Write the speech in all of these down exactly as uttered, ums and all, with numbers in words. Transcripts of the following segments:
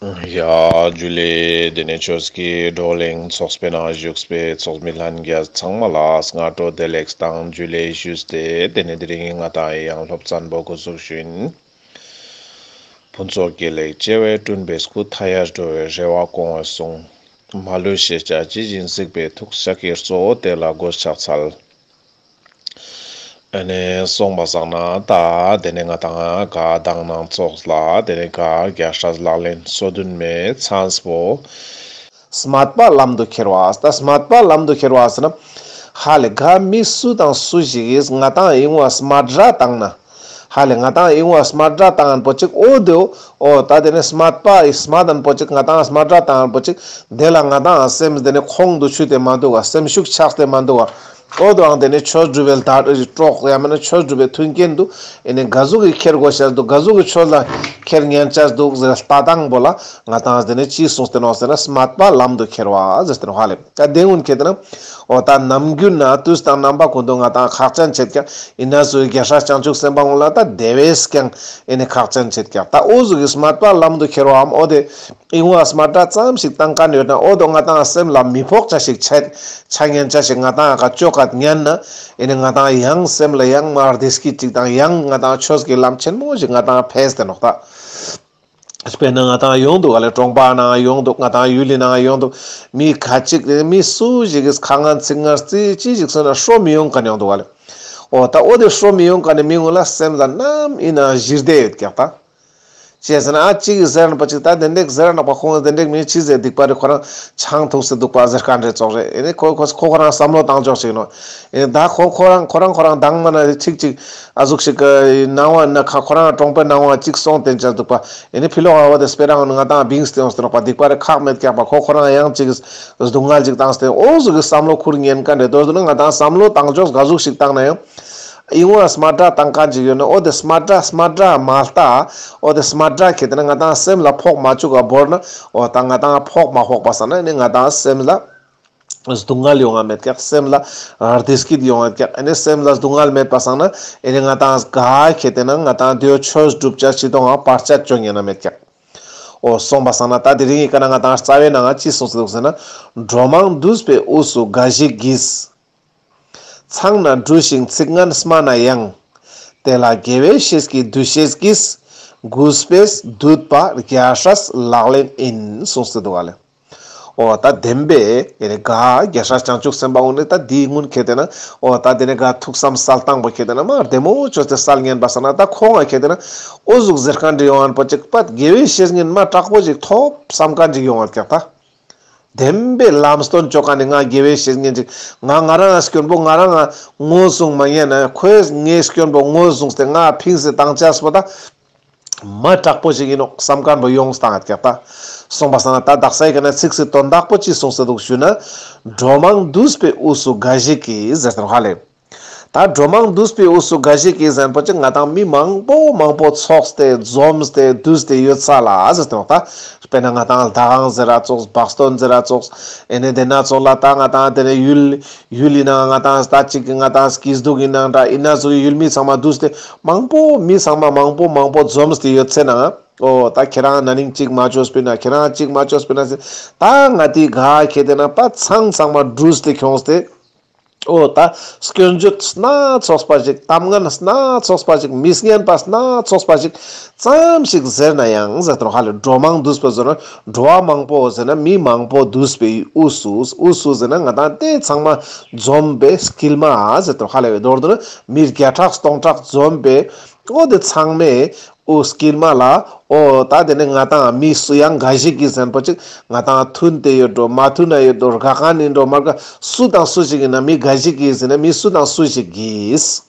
ཡ་ཇུ་ལེ། དེ་ནས་ཆོས་ཀྱི་བགྲོ་གླེང་ཚོགས་པའི་ནང་བཞུགས་པའི་ཚོགས་མི་ལྷན་རྒྱས་ཚང་མ་ལ་སྔ་དྲོ་བདེ་ལེགས་དང་ཇུ་ལེ་ཞུས་ཏེ། དེ་ནས་དེ་རིང་ང་དང་ཡང་སློབ་ཚན་པོ་འགོ་འཛུགས་ཞུ་ཡིན། ཕུན་ཚོགས་དགེ་ལེགས་བྱེ་བས་བསྐྲུན་པའི་སྐུ། མཐའ་ཡས་འགྲོ་བའི་རེ་བ་སྐོང་བའི་གསུང་། མ་ལུས་ཤེས་བྱ་ཇི་བཞིན་གཟིགས་པའི་ཐུགས། ཤཱཀྱའི་གཙོ་བོ་དེ་ལ་མགོས་ཕྱག་འཚལ། ཨ་ནེ་སོང་པ་སང་ན་ད་དེ་ནས་ང་དང་ག་དང་ནང་ཚོགས་ལ་དེ་ནས་ག་རྒྱལ་སྲས་ལག་ལེན་སོ་བདུན་མའི་མཚམས་པོ། སྨད་པ་ལམ་དུ་ཁྱེར་བ། ད་སྨད་པ་ལམ་དུ་ཁྱེར་བ་ཟེར་ན། ཧ་ལེ་ག་མི་སུ་དང་སུ་ཞིག་གིས་ང་དང་ཡིན་བ་སྨད་ར་བཏང་ན། ཧ་ལེ་ང་དང་ཡིན་བ་སྨད་ར་བཏང་ཡིན་པོ་ཅིག་འོ་དེའོ། འོ་ད་དེ་ནས་སྨད་པ་ཡི་སྨད་ཡིན་པོ་ཅིག་ང་དང་སྨད་ར་བཏང་ཡིན་པོ་ཅིག་དེ་ལ་ང་དང་སེམས་དེ་ནས་ཁོང་དུ་ཆུད་དེ་མ་འདུག་ག་སེམས་ཤུགས་ཆག་སྟེ་མ་འདུག་ག་འོ་དོའང་དེ་ནས་ཆོས་སྒྲུབ་པའི་ལྡ་གྲོགས་ཡང་མིན་ན་ཆོས་སྒྲུབ་པའི་མཐུན་རྐྱེན་དུ་ཨེ་ནས་ག་ཟུག་གི་ཁྱེར་དགོས་ཤེས་འདུག་ག་ཟུག་གི་ཆོས་ལ་ཁྱེར་ཉན་ཆེས་འདུག་ཟེར་ལྟ་སྟངས་པོ་ལ་ང་དང་དེ་ནས་ཅི་གསུངས་ཏེ་ནོག་ཟེར་ན་སྨད་པ་ལམ་དུ་ཁྱེར་བ་ཟེར་ཏེ་ནོག་ཧ་ལེ། ད་དེ་ཀུན་ཁྱེར་ཏེ་ན་འོ་ད་ནམ་རྒྱུན་ན་དུས་དང་རྣམ་པ་ཀུན་ཏུ་ང་དང་ཁག་ཅན་ཆེད་ཀྱག་ཡིན་ན་སུ་རྒྱལ་སྲས་བྱང་ཆུབ་སེམས་དཔའ་ཀུན་ལ་ད་དེ་བས་ཀྱང་ཨེ་ནས་ཁག་ཅན་ཆེད་ཀྱག་ད་འོ་ཟུག་གི་སྨད་པ་ལམ་དུ་ཁྱེར་བའམ་འོ་དེ། ཨིན་བ་སྨད་ར་ཙམ་ཞིག་བཏང་མཁན་ཡོད་ན་འོ་དོ་ང་དང་སེམས་ལ་མི་ཕོག་ཆ་ཞིག་ཆ་ཆ་ཉན་ཆ་ཞིག་ང་དང་ཀ་ཅོ་ཀ་ཉན་ན་ཨེ་ནི་ང་དང་ཡང་སེམས་ལ་ཡང་མ་བདེ་སྐྱིད་ཅིག་དང་ཡང་ང་དང་ཆོས་ཀྱི་ལམ་ཆེན་མོ་ཞིག་ང་དང་ཕེས་ཏེ་ནོག་ད། དཔེར་ན་ང་དང་ཡོང་འདུག་ག་ལེ། གྲོང་པ་ནང་ཡོང་འདུག་ང་དང་ཡུལ་ལི་ནང་ཡོང་འདུག་མི་ཁ་ཅིག་མི་སུ་ཞིག་གིས་ཁ་ངན་ཚིག་ངན་རྩི་ཅི་ཞིག་སོང་ན་ཧྲོ་མི་ཡོང་མཁན་ཡོང་འདུག་ག་ལེ། འོ་ད་འོ་དེ་ཧྲོ་མི་ཡོང་མཁན་མི་ཀུན་ལ་སེམས་ལ་ནམ་ཨིན་ན་ཞི་བདེ་ཡོད་ཀྱག་ད། ཅི་ཟེར་ན་ཨ་ཅིག་གིས་ཟེར་ན་པ་ཅིག་ད་དེ་འདྲེག་ཟེར་ན་པ་ཁོང་དེ་འདྲེག་མི་ཅི་ཟེར་སྡིག་པ་རེ་ཁོ་རང་ཆང་འཐུངས་ཏེ་འདུག་པ་ཟེར་མཁན་རེ་ཙོགས་རེ། ཨེ་ནི་ཁོ་ཁོ་ཁོ་ཁོ་རང་བསམ་བློ་བཏང་ཕྱོགས་ཤིག་ནོག་ཨེ་ནི་ད་ཁོ་ཁོ་རང་ཁོ་རང་ཁོ་རང་དང་མ་ན་ཚིག་ཅིག་ཨ་ཟུག་ཞིག་གི་ནང་བ་ན་ཁ་ཁོ་རང་གྲོང་པའི་ནང་བ་ཅིག་སོང་བསྟན་ཅ་འདུག་པ། ཨེ་ནི་ཕི་ལོག་ཨ་བ་དེ་སྤེ་རང་ང་དང་བིངས་ཏེ་ཡོངས་ཏེ་ནོག་པ། སྡིག་པ་རེ་ཁག་མེད་ཀྱག་པ། ཁོ་ཁོ་རང་ཡང་ཅིག་སྡུག་བསྔལ་ཅིག་བཏང་སྟེ་འོ་ཟུག་གི་བསམ་བློ་ཁུར་ཉན་མཁན་རེ། དོ་ཟུག་ན་ང་དང་བསམ་བློ་བཏང་ཕྱོགས་ག་ཟུག་ཞིག་བཏང་ན་ཡང་། ཨིན་བ་སྨད་ར་བཏང་མཁན་ཅིག་ཡོད་ན་འོ་དེ་སྨད་ར་སྨད་ར་མ་ལྟ། འོ་དེ་སྨད་ར་ཁྱེར་ཏེ་ན་ང་དང་སེམས་ལ་ཕོག་མ་བཅུག་ག་བོར་ན་འོ་ད་ང་དང་ཕོག་མ་ཕོག་པ་སང་ན་ནི་ང་དང་སེམས་ལ་སྡུག་བསྔལ་ཡོང་ང་མེད་ཀྱག་སེམས་ལ་བདེ་སྐྱིད་ཡོང་ང་མེད་ཀྱག་ཨེ་ནི་སེམས་ལ་སྡུག་བསྔལ་མེད་པ་སང་ན་ཨེ་ནི་ང་དང་ག་ཁྱེར་ཏེ་ན་ང་དང་དེའོ་ཆོས་སྒྲུབ་ཅ་ཅི་དོང་ང་བར་ཆད་ཅོ་ཉན་ན་མེད་ཀྱག་འོ་སོང་པ་སང་ན་ད་དེ་རིང་གི་ཀ་ན་ང་དང་རྩ་བའི་ནང་ང་ཅི་གསུངས་སེ་འདུག་ཟེར་ན། འགྲོ་མང་འདུས་པའི་དབུས་སུ་འགའ་ཞིག་གིས། ཚང་ན་འབྲུ་ཞིང་ཚིག་ངན་སྨྲ་ན་ཡང་། དེ་ལ་དགེ་བའི་བཤེས་ཀྱི་འདུ་ཤེས་ཀྱིས། གུས་པས་འདུད་པ་རྒྱལ་སྲས་ལག་ལེན་ཡིན། གསུངས་སེ་འདུག་ག་ལེ། འོ་ད་བདེན་པས་ཨེ་ནི་ག་རྒྱལ་སྲས་བྱང་ཆུབ་སེམས་དཔའ་འོ་ནི་ད་དེའི་སྔོན་ཁྱེར་ཏེ་ན་འོ་ད་དེ་ནི་ག་ཐུགས་བསམ་གསལ་བཏང་པོ་ཁྱེར་ཏེ་ན་མ་བདེ་མོ་ཅོས་ཏེ་གསལ་ཉན་པ་སང་ན་ད་ཁོང་ང་ཁྱེར་ཏེ་ན་འོ་ཟུག་ཟེར་མཁན་འདྲི་ཡོང་ཨན་པོ་ཅིག་པ་དགེ་བའི་བཤེས་གཉེན་མ་དྲག་པོ་ཅིག་ཐོབ་བསམ་མཁན་ཅིག་ཡོང་ཨན་ཀྱག་ད། བདེན་པའི་ལམ་སྟོན་ཅོ་མཁན་ནི་ང་དགེ་བའི་བཤེས་གཉེན་ཅིག་ང་ང་རང་ང་སྐྱོན་པོ་ང་རང་ང་ངོས་བཟུང་མ་ཉན་ན་ཁོས་ངའི་སྐྱོན་པོ་ངོས་བཟུང་སྟེ་ང་ཕིངས་སེ་བཏང་ཆས་པོ་ད་མ་དྲག་པོ་ཞིག་ཡིན་ནོག་བསམ་མཁན་པོ་ཡོངས་བཏང་ཡོད་ཀྱག་ད། སོང་པ་སང་ན་ད་དག་ས་ཡི་ཀ་ན་ཚིགས་སུ་དོན་དག་པོ་ཅི་གསུངས་སེ་འདུག་ཞུ་ན། འགྲོ་མང་འདུས་པའི་དབུས་སུ་འགའ་ཞིག་གིས་ཟེར་ཏེ་ཧ་ལེ། ད་འགྲོ་མང་འདུས་པའི་དབུས་སུ་འགའ་ཞིག་གིས་ཟེར་ན་པོ་ཅིག་ང་དང་མི་མང་པོ་མང་པོ་ཚོགས་ཏེ་འཛོམས་ཏེ་འདུས་ཏེ་ཡོད་ས་ལ་ཟེར་ཏེ་ནོག་ད། དཔེར་ན་ང་དང་ལྡ་ཁང་ཟེར་ར་ཙོགས་བག་སྟོན་ཟེར་ར་ཙོགས་ཨེ་ནི་དེ་ན་ཙོགས་ལ་ད་ང་དང་དེ་ནས་ཡུལ་ཡུལ་ཡིན་ན་ང་དང་ད་ཅིག་གི་ང་དང་སྐྱིད་སྡུག་ཡིན་ན་འདྲ་ཡིན་ན་ཚོ་ཡུལ་མི་ཚང་མ་འདུས་ཏེ་མང་པོ་མི་ཚང་མ་མང་པོ་མང་པོ་འཛོམས་ཏེ་ཡོད་ཚེ་ན། འོ་ད་ཁྱེད་རང་ན་ནིང་གཅིག་མ་བཅོས་པིན་ན་ཁྱེད་རང་གཅིག་མ་བཅོས་པིན་ན་ཟེར་ད་ང་དེ་ག་ཁྱེར་ཏེ་ན་པ་ཚང་ཚང་མ་འདུས་ཏེ་ཁྱོངས་ཏེ། འོ་ད་སྐྱོན་བརྗོད་སྣ་ཚོགས་པ་ཞིག་གཏམ་ངན་སྣ་ཚོགས་པ་ཞིག་མི་སྙན་པ་སྣ་ཚོགས་པ་ཞིག་ཙམ་ཞིག་ཟེར་ན་ཡང་ཟེར་ཏེ་ཧ་ལེ་འགྲོ་མང་འདུས་པ་ཟེར་ན་འགྲོ་བ་མང་པོ་ཟེར་ན་མི་མང་པོ་འདུས་པའི་དབུས་སུ་དབུས་སུ་ཟེར་ན་ང་དང་དེ་ཚང་མ་འཛོམས་པའི་དཀྱིལ་མ་ཟེར་ཏེ་ཧ་ལེ་བའི་མདོར་བསྡུ་ན་མི་བརྒྱ་ཕྲག་སྟོང་ཕྲག་འཛོམས་པའི་འོ་དེ་ཚང་མའི་འོ་དཀྱིལ་མ་ལ་འོ་ད་དེ་ནི་ང་དང་མི་སུ་ཡང་འགའ་ཞིག་གིས་ཟེར་པོ་ཅིག་ང་དང་མཐུན་ཏེ་ཡོད་འགྲོ་མ་མཐུན་ན་ཡོད་འགྲོ་དགའ་མཁན་ཡིན་འགྲོ་མ་དགའ་སུ་དང་སུ་ཞིག་ཡིན་ན་མི་འགའ་ཞིག་གིས་ཟེར་ན་མི་སུ་དང་སུ་ཞིག་གིས།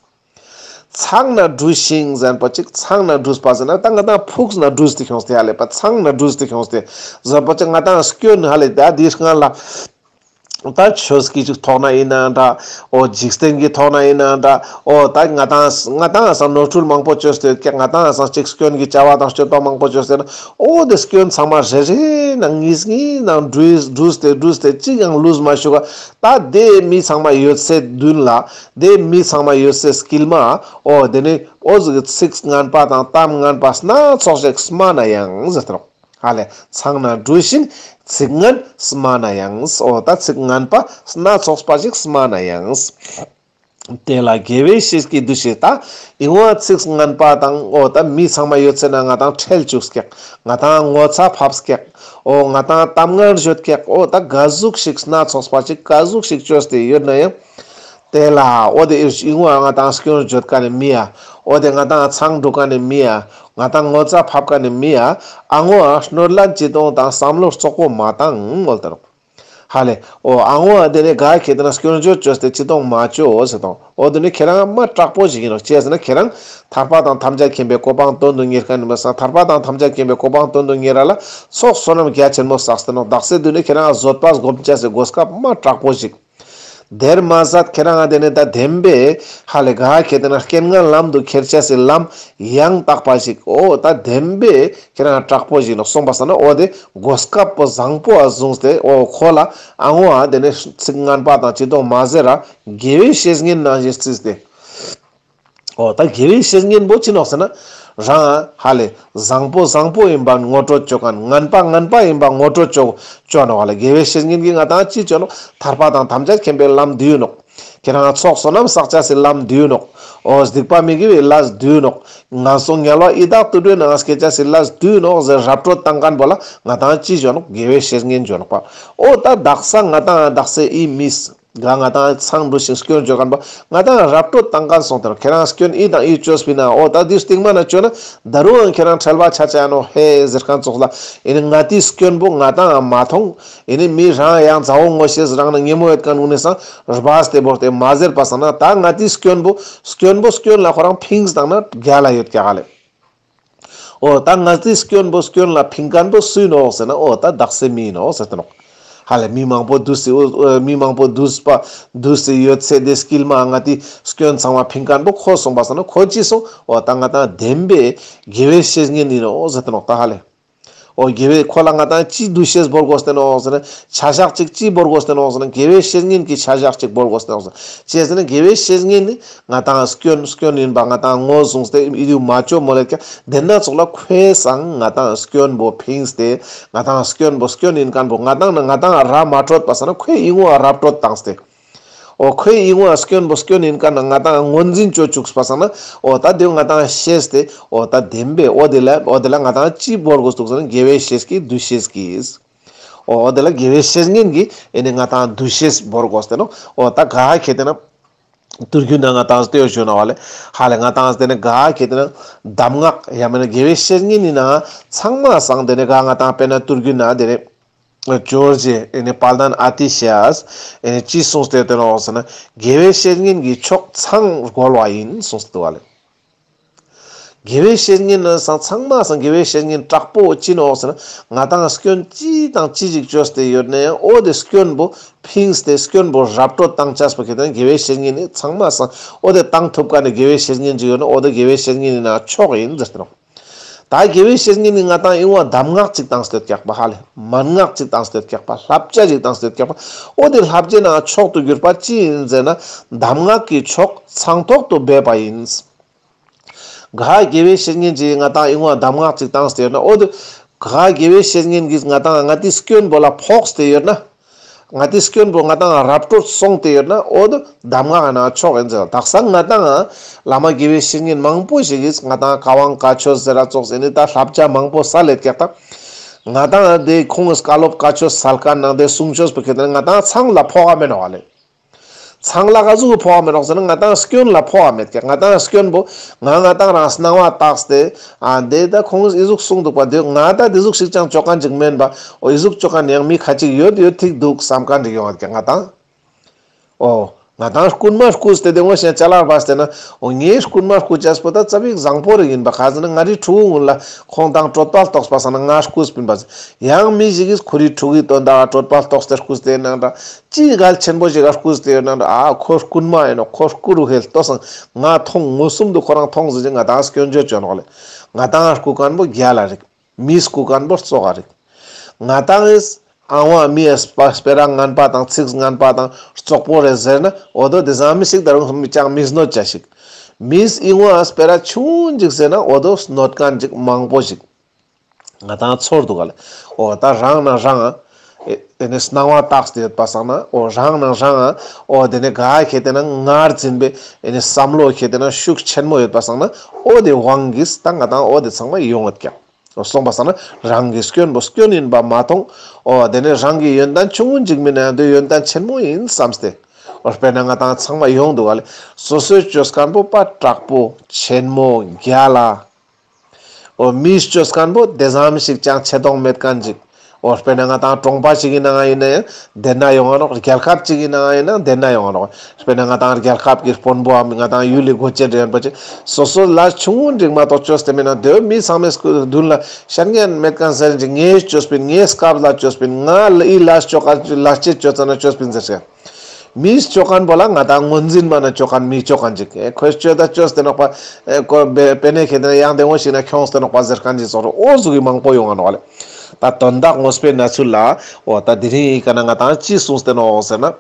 ཚང་ན་འབྲུ་ཞིང་ཟེར་པོ་ཅིག་ཚང་ན་འབྲུས་པ་ཟེར་ན་ད་ང་དང་ཕུགས་ན་འབྲུས་ཏེ་ཁྱོངས་ཏེ་ཡ་ལེ་པ་ཚང་ན་འབྲུས་ཏེ་ཁྱོངས་ཏེ་ཟེར་པོ་ཅིག་ང་དང་སྐྱོན་ཧ་ལེ་ད་འདི་སྔ་ལ། ད་ཆོས་ཀྱི་ཐོག་ན་ཡིན་ན་འདྲ། འོ་འཇིག་རྟེན་གྱི་ཐོག་ན་ཡིན་ན་འདྲ། འོ་ད་ང་དང་ང་དང་སང་ནོར་འཁྲུལ་མང་པོ་བཅོས་ཏེ་ང་དང་སང་ཅིག་སྐྱོན་གྱི་བྱ་བ་དང་སྤྱོད་པ་མང་པོ་བཅོས་ཏེ་ན་འོ་དེ་སྐྱོན་ཚང་མ་རེ་རེ་ནང་ཉིས་ཉིས་ནང་འདྲུས་འདྲུས་ཏེ་འདྲུས་ཏེ་ཅི་ཡང་ལུས་མ་ཞུགས་ད་དེ་མི་ཚང་མ་ཡོད་སའི་མདུན་ལ་དེ་མི་ཚང་མ་ཡོད་སའི་དཀྱིལ་མ་འོ་དེ་ནི་འོ་ཟུག་གི་ཚིག་ངན་པ་དང་གཏམ་ངན་པ་སྣ་ཚོགས་ཤིག་སྨྲ་ན་ཡང་ཟེར་ཏེ་རོགས། ཧ་ལེ། མཚང་ནས་འབྲུ་བཞིན་ཚིག་ངན་སྨྲ་ན་ཡང་། འོ་ད་ཚིག་ངན་པ་སྣ་ཚོགས་པ་ཞིག་སྨྲ་ན་ཡང་། དེ་ལ་དགེ་བའི་བཤེས་ཀྱི་འདུ་ཤེས། ད་ཨིན་བ་ཚིག་ངན་པ་དང་འོ་ད་མི་ཚང་མ་ཡོད་ཚེ་ན་ང་དང་ཁྲེལ་བཅུག་སྐྱག། ང་དང་ངོ་ཚ་ཕབ་སྐྱག། འོ་ང་དང་གཏམ་ངན་བརྗོད་སྐྱག། འོ་ད་ག་ཟུག་ཞིག་སྣ་ཚོགས་པ་ཞིག་ག་ཟུག་ཞིག་བཅོས་ཏེ་ཡོད་ན་ཡང་། དེ་ལ་འོ་དེ་ཨིན་བ་ང་དང་སྐྱོན་བརྗོད་མཁན་ནི་མི་ཡ། འོ་དེ་ང་དང་མཚང་འབྲུ་མཁན་ནི་མི་ཡ། ང་དང་ངོ་ཚ་ཕབ་མཁན་ནི་མི་ཡ། ཨ་ངོ་ཨ་སྣོད་ལན་ཅི་གཏོང་དང་བསམ་བློ་རྩོག་པོ་མ་བཏང་འོ་ལྟར། ཧ་ལེ། འོ་ཨ་ངོ་ཨ་དེ་ནི་ག་ཁེ་དེ་ན་སྐྱོན་བརྗོད་བཅོས་ཏེ་ཅི་གཏོང་མ་བཅོ་ཟེར་དང་། འོ་དེ་ནི་ཁྱེ་རང་མ་དྲག་པོ་ཞིག་ཨིན་ནོག། ཅི་ཟེར་ན་ཁྱེ་རང་ཐར་པ་དང་ཐམས་ཅད་མཁྱེན་པའི་གོ་འཕང་དོན་དུ་གཉེར་མཁན་ནི་མི་སང་ཐར་པ་དང་ཐམས་ཅད་མཁྱེན་པའི་གོ་འཕང་དོན་དུ་གཉེར་ར་ལ་ཚོགས་བསོད་ནམས་རྒྱ་ཆེན་མོ་བསགས་ཏེ་ནོག། དག་ས་དེ་ནི་ཁྱེ་རང་བཟོད་པ་སྒོམ་བྱ་སའི་གོ་སྐབས་མ་དྲག་པོ་ཞིག། དེར་མ་ཟད་ཁྱེ་རང་དེ་ནི་ད་བདེན་པའི་ཧ་ལེ་ག་ཁེ་དེ་ན་རྐྱེན་ངན་ལམ་དུ་ཁྱེར་བྱ་སའི་ལམ་ཡང་དག་པ་ཞིག། འོ་ད་བདེན་པའི་ཁྱེ་རང་དྲག་པོ་ཞིག་ནོག་སོང་པ་སང་ན་འོ་དེ་གོ་སྐབས་པོ་བཟང་པོ་ཨ་བཟུང་སྟེ་འོ་ཁོ་ལ་ཨ་ངོ་ཨ་དེ་ནི་ཚིག་ངན་པ་དང་ཅི་གཏོང་མ་ཟེར་ར་དགེ་བའི་བཤེས་གཉེན་ནང་བཞིན་བརྩིས་ཏེ། འོ་ད་དགེ་བའི་བཤེས་གཉེན་པོ་ཅི་ནོག་ཟེར་ན། རང་ཧ་ལེ་བཟང་པོ་བཟང་པོ་ཨིན་པ་ངོ་སྤྲོད་བཅོ་མཁན། ངན་པ་ངན་པ་ཨིན་པ་ངོ་སྤྲོད་བཅོ་བཅོ་ནོག་ཧ་ལེ། དགེ་བའི་བཤེས་གཉེན་གྱིས་ང་དང་ཅི་བཅོ་ནོག། ཐར་པ་དང་ཐམས་ཅད་མཁྱེན་པའི་ལམ་འདི་ཨིན་ནོག། ཁྱེ་རང་ཚོགས་བསོད་ནམས་བསགས་བྱ་སའི་ལམ་འདི་ཨིན་ནོག། འོ་སྡིག་པ་མི་དགེ་བའི་ལས་འདི་ཨིན་ནོག། ངན་སོང་དམྱལ་བ་ཡི་དྭགས་དུད་འགྲོའི་ནང་སྐྱེ་བྱ་སའི་ལས་འདི་ཨིན་ནོག་ཟེར་ར་སྤྲོད་བཏང་མཁན་པོ་ལ་ང་དང་ཅི་བཅོ་ནོག། དགེ་བའི་བཤེས་གཉེན་བཅོ་ནོག་པ། འོ་ད་དག་ས་ང་དང་དག་ས་ཨི་མིས། ག་ང་དང་མཚང་འབྲུ་ཞིང་སྐྱོན་བརྗོད་མཁན་པོ་ང་དང་ར་སྤྲོད་བཏང་མཁན་སོང་སྟེ་ནོག། ཁྱེ་རང་སྐྱོན་ཨི་དང་ཨི་བཅོས་པིན་ན་འོ་ད་དེ་སྟིང་མ་ན་བཅོས་ན་ད་རུང་ཁྱེ་རང་ཁྲེལ་བ་ཆ་ཆ་ཡ་ནོག་ཧེ་ཟེར་མཁན་ཙོགས་ལ་ཨེ་ནི་ང་དེའི་སྐྱོན་པོ་ང་དང་མ་མཐོང་། ཨེ་ནི་མི་རང་ཡང་མཛའ་བོ་ངོ་ཤེས་རང་ན་ཉེ་མོ་ཡོད་མཁན་ཀུན་ནི་སང་རྦད་དེ་བོར་ཏེ་མ་ཟེར་པ་སང་ན་ད་ང་དེའི་སྐྱོན་པོ་སྐྱོན་པོ་སྐྱོན་ལ་ཁོ་རང་ཕིངས་བཏང་ན་རྒྱལ་ལ་ཡོད་ཀྱག་ཧ་ལེ། འོ་ད་ང་དེའི་སྐྱོན་པོ་སྐྱོན་ལ་ཕིང་མཁན་པོ་སུ་ཨིན་ནོག་ཟེར་ན་འོ་ད་དག་ས་མི་ཨིན་ནོག་ཟེར་ཏེ་ནོག། ཧ་ལེ་མི་མང་པོ་འདུས་སེ་འོ་མི་མང་པོ་འདུས་པ་འདུས་སེ་ཡོད་ཚེ་དེ་དཀྱིལ་མ་ང་དེའི་སྐྱོན་ཚང་མ་ཕིང་མཁན་པོ་ཁོ་སོང་པ་སང་ན་ཁོ་ཅི་སོང་འོ་ད་ང་དང་བདེན་པའི་དགེ་བའི་བཤེས་གཉེན་ཨིན་ནོག་ཟེར་ཏེ་ནོག་ད་ཧ་ལེ། འོ་དགེ་བའི་ཁོ་ལ་ང་དང་ཅི་འདུ་ཤེས་བོར་དགོས་ཏེ་ནོག་ཟེར་ན། ཆ་བཞག་ཅིག་ཅི་བོར་དགོས་ཏེ་ནོག་ཟེར་ན། དགེ་བའི་བཤེས་གཉེན་གྱི་ཆ་བཞག་ཅིག་བོར་དགོས་ཏེ་ནོག་ཟེར་ན། ཅི་ཟེར་ན་དགེ་བའི་བཤེས་གཉེན་ནི་ང་དང་སྐྱོན་སྐྱོན་ཡིན་པ་ང་དང་ངོ་བཟུང་སྟེ་ཨི་དུ་མ་བཅོ་མོ་ལེ་ཀྱ་དེ་ན་ཙོགས་ལ་ཁོའི་སང་ང་དང་སྐྱོན་པོ་ཕིངས་ཏེ་ང་དང་སྐྱོན་པོ་སྐྱོན་ཡིན་མཁན་པོ་ང་དང་ན་ང་དང་ར་མ་སྤྲོད་པ་སང་ན་ཁོའི་ཨི་ངོ་ར་སྤྲོད་བཏང་སྟེ། འོ་ཁོའི་ཨི་ངོ་ཨ་སྐྱོན་པོ་སྐྱོན་ཡིན་མཁན་ན་ང་དང་ངོས་འཛིན་བཅོ་བཅུག་པ་སང་ན་འོ་ད་དེ་ང་དང་ཤེས་ཏེ་འོ་ད་བདེན་པའི་འོ་དེ་ལ་འོ་དེ་ལ་ང་དང་ཅི་བོར་དགོས་འདུག་ཟེར་ན་དགེ་བའི་བཤེས་ཀྱི་འདུ་ཤེས་ཀྱིས། འོ་དེ་ལ་དགེ་བའི་བཤེས་གཉེན་གྱི་ཨེ་ནི་ང་དང་འདུ་ཤེས་བོར་དགོས་ཏེ་ནོག། འོ་ད་ག་ཁེ་དེ་ན་དུར་རྒྱུན་ན་ང་དང་ལྟོས་ཞུ་ན་བ་ལེ། ཧ་ལེ་ང་དང་དེ་ནི་ག་ཁེ་དེ་ན་གདམས་ངག་ཡང་མེད་ན་དགེ་བའི་བཤེས་གཉེན་ནི་ན་ཚང་མ་སང་དེ་ནི་ག་ང་དང་དཔེར་ན་དུར་རྒྱུན་ན་དེ་ནི། ཇོར་ཇི་ཨེ་ནི་དཔལ་ལྡན་ཨ་ཏི་ཤ་ཡས་ཨེ་ནི་ཅི་གསུངས་ཏེ་ཡོད་ནོག་ཟེར་ན། དགེ་བའི་བཤེས་གཉེན་གྱི་མཆོག་ཚང་རྒོལ་བ་ཡིན་གསུངས་ཏེ་འདུག་བ་ལེ། དགེ་བའི་བཤེས་གཉེན་ནི་སང་ཚང་མ་སང་དགེ་བའི་བཤེས་གཉེན་དྲག་པོ་ཅི་ནོག་ཟེར་ན། ང་དང་སྐྱོན་ཅི་དང་ཅི་ཞིག་བཅོས་ཏེ་ཡོད་ན་ཡང་འོ་དེ་སྐྱོན་པོ་ཕིངས་ཏེ་སྐྱོན་པོ་ར་སྤྲོད་བཏང་ཅེས་པོ་ཁེ་དེ་ན་དགེ་བའི་བཤེས་གཉེན་ནི་ཚང་མ་སང་འོ་དེ་བཏང་ཐུབ་མཁན་ནི་དགེ་བའི་བཤེས་གཉེན་ཅིག་ཡོད་ན་འོ་དེ་དགེ་བའི་བཤེས་གཉེན་ནི་ན་མཆོག་ཡིན་ཟེར་ཏེ་ནོག། ད་དགེ་བའི་བཤེས་གཉེན་ནི་ང་དང་ཨིན་བ་གདམས་ངག་ཅིག་བཏང་སྟེ་ཡོད་ཀྱག་པ་ཧ་ལེ། མན་ངག་ཅིག་བཏང་སྟེ་ཡོད་ཀྱག་པ། བསླབ་བྱ་ཅིག་བཏང་སྟེ་ཡོད་ཀྱག་པ། འོ་དེ་བསླབ་བྱའི་ནང་མཆོག་ཏུ་གྱུར་པ་ཅི་ཡིན་ཟེར་ན་གདམས་ངག་གི་མཆོག་ཚང་ཐོག་ཏུ་སྦས་པ་ཡིན། ག་དགེ་བའི་བཤེས་གཉེན་ཅིག་ང་དང་ཨིན་བ་གདམས་ངག་ཅིག་བཏང་སྟེ་ཡོད་ན་འོ་དེ་ག་དགེ་བའི་བཤེས་གཉེན་གྱིས་ང་དང་ང་དེའི་སྐྱོན་པོ་ལ་ཕོག་སྟེ་ཡོད་ན། ང་དེའི་སྐྱོན་པོ་ང་དང་ར་སྤྲོད་སོང་སྟེ་ཡོད་ན་འོ་དེ་གདམས་ངག་ན་མཆོག་ཡིན་ཟེར། དག་ས་ང་དང་བླ་མ་དགེ་བའི་བཤེས་གཉེན་མང་པོ་ཞིག་གིས་ང་དང་བཀའ་དབང་བཀའ་ཆོས་ཟེར་ར་ཙོགས་ཟེར་ནི་ད་བསླབ་བྱ་མང་པོ་སལ་ཡོད་ཀྱག་ད། ང་དང་དེ་ཁོང་གི་བཀའ་སློབ་བཀའ་ཆོས་སལ་མཁན་ནང་དེ་གསུང་ཆོས་པོ་ཁེ་དེ་ན་ང་དང་ཚང་ལ་ཕོག་ག་མེད་ནོག་བ་ལེ། ཚང་ལ་ག་ཟུག་གི་ཕོག་ག་མེད་ནོག་ཟེར་ན་ང་དང་སྐྱོན་ལ་ཕོག་ག་མེད་ཀྱག། ང་དང་སྐྱོན་པོ་ང་ང་དང་རང་སྣང་བ་བཏགས་ཏེ་ཨ་དེ་ད་ཁོང་ཨི་ཟུག་གསུངས་འདུག་པ་དེ་ང་ད་དེ་ཟུག་ཞིག་ཅང་བཅོ་མཁན་ཅིག་མེན་པ། འོ་ཨི་ཟུག་བཅོ་མཁན་ཡང་མི་ཁ་ཅིག་ཡོད་ཡོད་ཐིག་འདུག་བསམ་མཁན་ཅིག་ཡོང་ཡོད་ཀྱག་ང་དང་། འོ་ང་དང་རྐུན་མ་རྐུས་ཏེ་དེ་ངོ་ཤེས་ཅ་ལག་སྦས་ཏེ་ན་འོ་ངའི་རྐུན་མ་རྐུ་ཅེས་པོ་ད་ཙ་པིག་བཟང་པོ་རིག་ཡིན་པ། ག་ཟེར་ན་ང་རི་ཕྲུ་གུ་ཀུན་ལ་ཁོང་དང་གྲོད་པ་ལྟོགས་པ་སང་ན་ང་རྐུས་པིན་པ། ཡང་མི་ཞིག་གིས་ཁོ་རི་ཕྲུ་གུའི་དོན་དག་གྲོད་པ་ལྟོགས་ཏེ་རྐུས་ཏེ་ནང་འདྲ་ཅི་གལ་ཆེན་པོ་ཞིག་ག་རྐུས་ཏེ་ཡོད་ནང་འདྲ། ཨ་ཁོ་རྐུན་མ་ཡིན་ནོག། ཁོ་རྐུ་རུ་ཧེ་ལྟོས་སང་ང་མཐོང་མངོན་སུམ་དུ་ཁོ་རང་མཐོང་ཟིན་ཅིག་ང་དང་སྐྱོན་བརྗོད་བཅོ་ནོག་ལེ། ང་དང་རྐུ་མཁན་པོ་རྒྱལ་ལ་རིག། མིས་རྐུ་མཁན་པོ་བཙོག་ག་རིག། ང་དང་ཨིས་ཨང་བ་མི་ཡ་སྤེ་ར་ངན་པ་དང་ཚིག་ངན་པ་དང་བཙོག་པོ་རེད་ཟེར་ན་འོ་དོ་དེ་ཟང་མི་ཞིག་ད་རུང་ཅང་མི་གནོད་ཅེས་ཞིག། མིས་ཨིན་བ་སྤེ་ར་ཆུང་ཅིག་ཟེར་ན་འོ་དོ་གནོད་མཁན་ཅིག་མང་པོ་ཞིག། ང་ཏང་ཚོར་འདུག་ག་ལེ། འོ་ད་རང་ན་རང་ཨེ་ཨེ་ནི་སྣང་བ་བཏགས་ཏེ་ཡོད་པ་སང་ན། འོ་རང་ན་རང་འོ་དེ་ནི་ག་ཁེ་ཏེ་ན་ངར་འཛིན་པའི་ཨེ་ནི་བསམ་བློ་ཁེ་ཏེ་ན་ཤུགས་ཆེན་མོ་ཡོད་པ་སང་ན། འོ་དེ་དབང་གིས་ད་ང་ཏང་འོ་དེ་ཚང་མ་ཡོང་ཡོད་ཀྱག། འོ་སོང་པ་སང་ན་རང་གི་སྐྱོན་པོ་སྐྱོན་ཡིན་པ་མ་མཐོང་། འོ་དེ་ནི་རང་གི་ཡོན་ཏན་ཆུང་ངུ་ཅིག་མིན་ན་ཡང་དེ་ཡོན་ཏན་ཆེན་མོ་ཡིན་བསམས་ཏེ། འོ་དཔེར་ན་ང་ཏང་ཚང་མ་ཡོང་འདུག་ག་ལེ། སོ་སོའི་ཅོས་ཁན་པོ་པ་དྲག་པོ་ཆེན་མོ་རྒྱལ་ལ། འོ་མིས་ཅོས་ཁན་པོ་དེ་ཙམ་ཞིག་ཅང་ཆེ་མཐོང་མེད་ཁན་ཅིག། འོ་དཔེར་ན་ང་ཏང་གྲོང་པ་ཞིག་ཡིན་ནའང་ཡིན་ན་ཡང་དེ་ན་ཡོང་ང་ནོག། རྒྱལ་ཁབ་ཅིག་ཡིན་ནའང་ཡིན་ན་དེ་ན་ཡོང་ང་ནོག། དཔེར་ན་ང་ཏང་རྒྱལ་ཁབ་ཀྱི་དཔོན་པོའམ་ང་ཏང་ཡུལ་ལི་འགོ་ཁྲིད་ཡོད་པ་ཅིག། སོ་སོ་ལ་ཆུང་ངུ་འགྲིག་མ་གཏོགས་ཅོས་ཏེ་མེད་ན་དེ་བོ་མི་ཚང་མའི་མདུན་ལ་ཤར་ཉན་མེད་ཁན་ཟེར་ཅིག། ངས་ཅོས་པིན། ངས་སྐབས་ལ་ཅོས་པིན། ང་ལ་ཨི་ལས་ཅོ་ཁན་ལས་ཅེས་ཅོ་ཙ་ན་ཅོས་པིན་ཟེར་ཤེས། མིས་ཅོ་ཁན་པོ་ལ་ང་ཏང་ངོས་འཛིན་མ་ན་ཅོ་ཁན་མི་ཅོ་ཁན་ཅིག། ཨེ་ཁོས་ཅོས་ད་ཅོས་ཏེ་ནོག་པ། ཨེ་ཁོ་བེ་བེ་ནེ་ཁེ་ཏེ་ན་ཡང་དེ་ངོ་ཞིག་ན་ཁྱོངས་ཏེ་ནོག་པ་ཟེར་ཁན་ཅིག་ཙོགས་འོ་ཟུག་གི་མང་པོ་ཡོང་ང་ནོག་ལེ། ད་དོན་དག་ངོས་པོའི་གནས་ཚུལ་ལ་འོ་ད་དེ་རིང་ཨི་ཀ་ན་ང་ཏང་ཅི་གསུངས་ཏེ་ནོག་ཟེར་ན།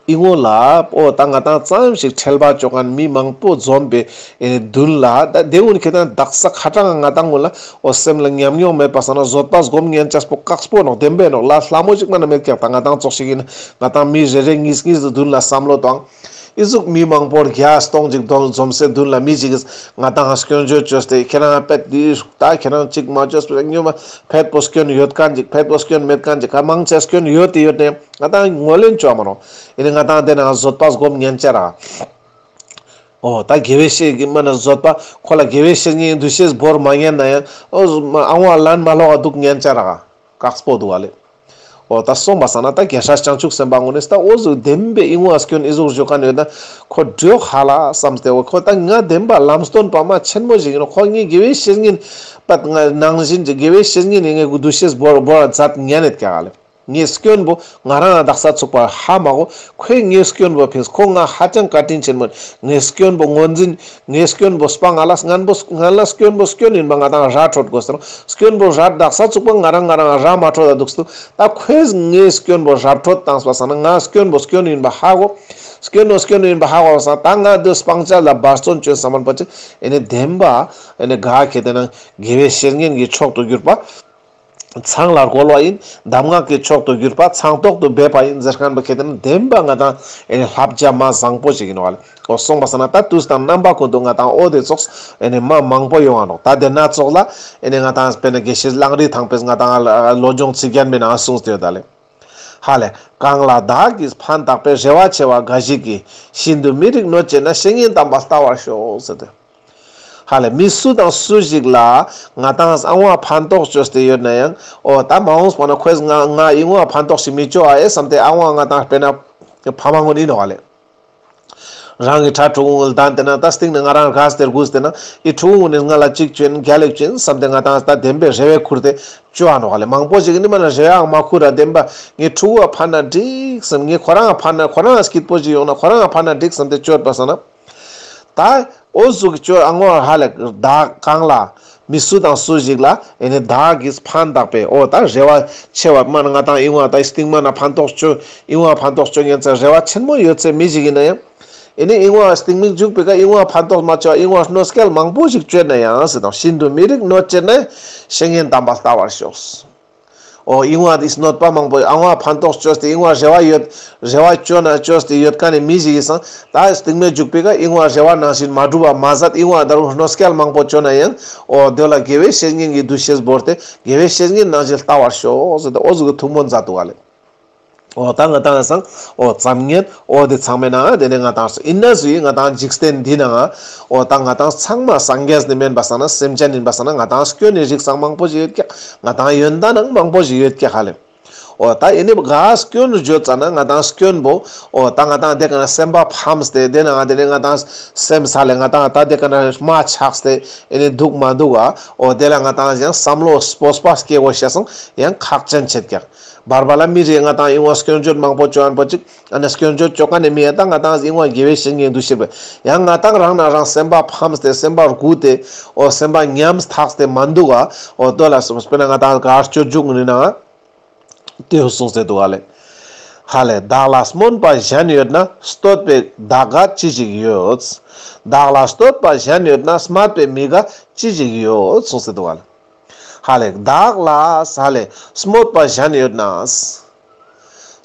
ཨི་ངོ་ལ་འོ་ད་ང་ཏང་ཙམ་ཞིག་ཁྲེལ་བ་ཅོ་ཁན་མི་མང་པོ་འཛོམས་པའི་ཨེ་མདུན་ལ། ད་དེ་ཀུན་ཁེ་ཏེ་ན་དག་ས་ཁ་ཏང་ང་ཏང་ཀུན་ལ་འོ་སེམས་ལ་ཉམས་མྱོང་མེད་པ་སང་ན་བཟོད་པ་སྒོམ་ཉན་ཅེས་པོ་དཀགས་པོ་ནོག། བདེན་པས་ནོག། ལ་སླ་མོ་ཞིག་མ་ན་མེད་ཀྱག། ད་ང་ཏང་ཙོགས་ཤིག་ཡིན་ན་ང་ཏང་མི་རེ་རེ་གཉིས་གཉིས་སི་མདུན་ལ་བསམ་བློ་བཏང་། ཨི་ཟུག་མི་མང་པོར་བརྒྱ་སྟོང་ཅིག་འཛོམས་སེ་མདུན་ལ་མི་ཅིག་གིས་ང་ཏང་སྐྱོན་བརྗོད་ཅོས་ཏེ་ཁྱེད་རང་ཕེད་དེ་ད་ཁྱེད་རང་ཅིག་མ་ཅོས་པ་ཉོ་མ་ཕེད་པོ་སྐྱོན་ཡོད་ཁན་ཅིག། ཕེད་པོ་སྐྱོན་མེད་ཁན་ཅིག། ག་མང་ཆེ་སྐྱོན་ཡོད་དེ་ཡོད་ནས་ང་ཏང་ངོས་ལེན་ཅོ་མ་ནོག། ཨེ་ནི་ང་ཏང་དེ་ན་བཟོད་པ་སྒོམ་ཉན་ཅེས་ར། འོ་ད་དགེ་བའི་བཤེས་ཀྱི་མ་ན་བཟོད་པ་ཁོ་ལ་དགེ་བའི་བཤེས་གཉེན་འདུ་ཤེས་བོར་མ་ཉན་ན་ཡང་འོ་ཨ་ཝ་ལན་མ་ལོག་ག་འདུག་ཉན་ཅེས་ར་དཀགས་པོ་འདུག་ག་ལེ། འོ་ད་སོང་པ་སང་ན་ད་རྒྱལ་སྲས་བྱང་ཆུབ་སེམས་དཔའ་ངོ་ནས་ད་འོ་ཟུག་བདེན་པའི་ཨི་ངོ་ཨ་སྐྱོན་ཨི་ཟུག་བརྗོད་ཁན་ཡོད་ན་ཁོ་འགྲོ་ཧ་ལ་བསམས་ཏེ། འོ་ཁོ་ད་ང་བདེན་པ་ལམ་སྟོན་པ་མ་ཆེན་མོ་ཞིག་ཡིན་ནོག། ཁོ་ངའི་དགེ་བའི་བཤེས་གཉེན་པ་ང་ནང་བཞིན་གྱི་དགེ་བའི་བཤེས་གཉེན་ཡིན། ངའི་འདུ་ཤེས་བོར་བོར་མཛད་ཉན་ནེད་ཀྱག་ག་ལེ། ངའི་སྐྱོན་པོ་ང་རང་དག་ས་ཚུགས་པ་ཧ་མ་གོ། ཁོས་ངའི་སྐྱོན་པོ་ཕེས། ཁོ་ང་ཧ་ཅང་བཀའ་དྲིན་ཆེན་མོ། ངའི་སྐྱོན་པོ་ངོས་འཛིན། ངའི་སྐྱོན་པོ་སྤང་། ང་ལ་ང་པོ་ང་ལ་སྐྱོན་པོ་སྐྱོན་ཡིན་པ་ང་ཏང་ར་འཕྲོད་དགོས་ཟེར། སྐྱོན་པོ་ར་དག་ས་ཚུགས་པ་ང་རང་ང་རང་ར་མ་འཕྲོད་ད་འདུག་སྟུ། ད་ཁོས་ངའི་སྐྱོན་པོ་ར་འཕྲོད་བཏང་པ་སང་ན་ང་སྐྱོན་པོ་སྐྱོན་ཡིན་པ་ཧ་གོ། སྐྱོན་པོ་སྐྱོན་ཡིན་པ་ཧ་གོ་སང་ད་ང་དེ་སྤང་བྱ་ལ་འབད་བརྩོན་ཅོས་སམ་པ་ཅིག། ཨེ་ནི་བདེན་པ་ཨེ་ནི་ག་ཁེ་ཏེ་ན་དགེ་བའི་བཤེས་གཉེན་གྱི་མཆོག་ཏུ་གྱུར་པ། ཚང་ལ་རྒོལ་བ་ཡིན། གདམས་ངག་གི་མཆོག་ཏུ་གྱུར་པ་ཚང་ཐོག་ཏུ་སྦས་པ་ཡིན་ཟེར་ཁན་པོ་ཁེ་ཏེ་ན་བདེན་པ་ང་ཏང་ཨེ་ནི་བསླབ་བྱ་མ་བཟང་པོ་ཞིག་ཡིན་ནོག་ལེ། འོ་སོང་པ་སང་ན་ད་དུས་དང་རྣམ་པ་ཀུན་ཏུ་ང་ཏང་འོ་དེ་ཙོགས་ཨེ་ནི་མ་མང་པོ་ཡོང་ང་ནོག། ད་དེ་ན་ཙོགས་ལ་ཨེ་ནི་ང་ཏང་དཔེར་ན་དགེ་བཤེས་གླང་རི་ཐང་པས་ང་ཏང་བློ་སྦྱོང་ཚིག་རྒྱན་མའི་ནང་གསུངས་ཏེ་ཡོད་ད་ལེ། ཧ་ལེ། གང་ལ་བདག་གིས་ཕན་བཏགས་པའི། རེ་བ་ཆེ་བ་འགའ་ཞིག་གིས། ཤིན་ཏུ་མི་རིགས་གནོད་བྱེད་ན། བཤེས་གཉེན་དམ་པ་ལྟ་བར་ཤོག་ཟེར་ཏེ། ཧ་ལེ། མི་སུ་དང་སུ་ཞིག་ལ་ང་ཏང་ཨ་ཝ་ཕན་ཐོགས་ཅོས་ཏེ་ཡོད་ན་ཡང་འོ་ད་མ་འོངས་པ་ན་ཁོས་ང་ང་ཨི་ངོ་ཕན་ཐོགས་ཤིག་མི་ཅོ་ཨ་ཨེ་སམ་སྟེ་ཨ་ཝ་ང་ཏང་དཔེར་ན་ཕ་མ་ངོ་ནི་ནོག་ལེ། རང་གི་ཕྲུ་གུ་ངུ་ལ་དན་ཏེ་ན་ད་སྟིང་ནེ་ང་རང་ག་སྟེར་གུས་ཏེ་ན་ཨི་ཕྲུ་གུ་ངུ་ནི་ང་ལ་ཅིག་ཅོ་ཨིན་རྒྱལ་ལེགས་ཅོ་ཨིན་སམ་སྟེ་ང་ཏང་ད་བདེན་པའི་རེ་བའི་ཁུར་ཏེ་ཅོ་ཨ་ནོག་ལེ། མང་པོ་ཞིག་ནི་མ་ན་རེ་བའང་མ་ཁུར་ར་བདེན་པ་ངའི་ཕྲུ་གུ་ཕན་ན་འགྲིག་སམ་ངའི་ཁོ་རང་ཕན་ན་ཁོ་རང་སྐྱིད་པོ་ཞིག་ཡོང་ན་ཁོ་རང་ཕན་ན་འགྲིག་སམ་སྟེ་ཅོ་ཨ་ནོག་ལེ། ད་འོ་ཟུག་ཅོ་ཨ་ངོ་ཧ་ལེ་ད་གང་ལ་མི་སུ་དང་སུ་ཞིག་ལ་ཨེ་ནི་བདག་གིས་ཕན་བཏགས་པའི་འོ་ད་རེ་བ་ཆེ་བ་མ་ན་ང་ཏང་ཨི་ངོ་ད་སྟིང་མ་ན་ཕན་ཐོགས་ཅོ་ཨི་ངོ་ཕན་ཐོགས་ཅོ་ཉན་ཚེ་རེ་བ་ཆེན་མོ་ཡོད་ཚེ་མི་ཞིག་ཨིན་ན་ཡང་ཨེ་ནི་ཨི་ངོ་སྟིང་མིག་འཇུག་པའི་ཀ་ཨི་ངོ་ཕན་ཐོགས་མ་ཅོ་ཨི་ངོ་གནོད་སྐྱེལ་མང་པོ་ཞིག་ཅོ་ན་ཡང་ཟེར་དང་ཤིན་ཏུ་མི་རིགས་གནོད་བྱེད་ན། བཤེས་གཉེན་དམ་པ་ལྟ་བར་ཤོག། འོ་ཨི་ངོ་དེ་གནོད་པ་མང་པོ་ཨ་ངོ་ཕན་ཐོགས་ཅོས་ཏེ་ཨི་ངོ་རེ་བ་ཡོད་རེ་བ་ཅོ་ན་ཅོས་ཏེ་ཡོད་ཁན་ནི་མི་ཞིག་ཨིན་སང་ད་སྟིང་མིག་འཇུག་པའི་ཀ་ཨི་ངོ་རེ་བ་ནང་བཞིན་མ་འགྲུབ་པ་མ་ཟད་ཨི་ངོ་ད་རུང་གནོད་སྐྱེལ་མང་པོ་ཅོ་ན་ཡང་འོ་དེ་ལ་དགེ་བའི་བཤེས་གཉེན་གྱི་འདུ་ཤེས་བོར་ཏེ་དགེ་བའི་བཤེས་གཉེན་ནང་བཞིན་ལྟ་བར་ཤོག་ཟེར་ཏེ་འོ་ཟུག་གི་ཐུགས་སྨོན་མཛད་འདུག་ག་ལེ། འོ་ད་ང་ཏང་སང་འོ་ཙམ་ཉན་འོ་དེ་ཚང་མའི་ནང་དེ་ནས་ང་ཏང་ཨིན་ན་ཟུག་ང་ཏང་འཇིག་རྟེན་འདི་ནང་འོ་ད་ང་ཏང་ཚང་མ་སངས་རྒྱས་ནི་མེན་པ་སང་ན་སེམས་ཅན་ཨིན་པ་སང་ན་ང་ཏང་སྐྱོན་ནི་རིགས་སང་མང་པོ་ཞིག་ཡོད་ཀྱག། ང་ཏང་ཡོན་ཏན་ནང་མང་པོ་ཞིག་ཡོད་ཀྱག་ཧ་ལེ། འོ་ད་ཨེ་ནི་ག་སྐྱོན་བརྗོད་ཙ་ན་ང་ཏང་སྐྱོན་པོ་འོ་ད་ང་ཏང་དེ་ཀ་ན་སེམས་པ་ཕམ་སྟེ་དེ་ནང་དེ་ནས་ང་ཏང་སེམས་ས་ལེ་ང་ཏང་ད་དེ་ཀ་ན་མ་ཆགས་ཏེ་ཨེ་ནི་འདུག་མ་འདུག་ག་འོ་དེ་ལ་ང་ཏང་ཡང་བསམ་བློ་སྤོབས་པ་སྐྱེ་དགོས་ཤེས་སང་ཡང་ཁག་ཅན་ཆེད་ཀྱག། བར་བར་ལ་མི་རེ་ང་ཏང་ཨི་ངོ་སྐྱོན་བརྗོད་མང་པོ་ཅོ་ཨན་པོ་ཅིག་ཨ་ནི་སྐྱོན་བརྗོད་ཅོ་ཁན་ནི་མི་ཡ་ད་ང་ཏང་ཨི་ངོ་དགེ་བའི་བཤེས་གཉེན་འདུ་ཤེས་པ་ཡང་ང་ཏང་རང་ན་རང་སེམས་པ་ཕམ་སྟེ་སེམས་པ་རྒུད་དེ་འོ་སེམས་པ་ཉམས་ཐག་སྟེ་མ་འདུག་ག་འོ་དོ་ལ་སོམས་པེ་ན་ང་ཏང་ག་སྤྱོད་འཇུག་ནི་ན་དེ་གསུངས་ཏེ་འདུག་ག་ལེ། ཧ་ལེ། བདག་ལ་སྨོད་པ་གཞན་ཡོད་ན། བསྟོད་པའི་བདག་དགའ་ཅི་ཞིག་ཡོད། བདག་ལ་བསྟོད་པ་གཞན་ཡོད་ན། སྨད་པའི་མི་དགའ་ཅི་ཞིག་ཡོད་གསུངས་ཏེ་འདུག་ག་ལེ། ཧ་ལེ་བདག་ལ་ཧ་ལེ་སྨོད་པ་གཞན་ཡོད་ན།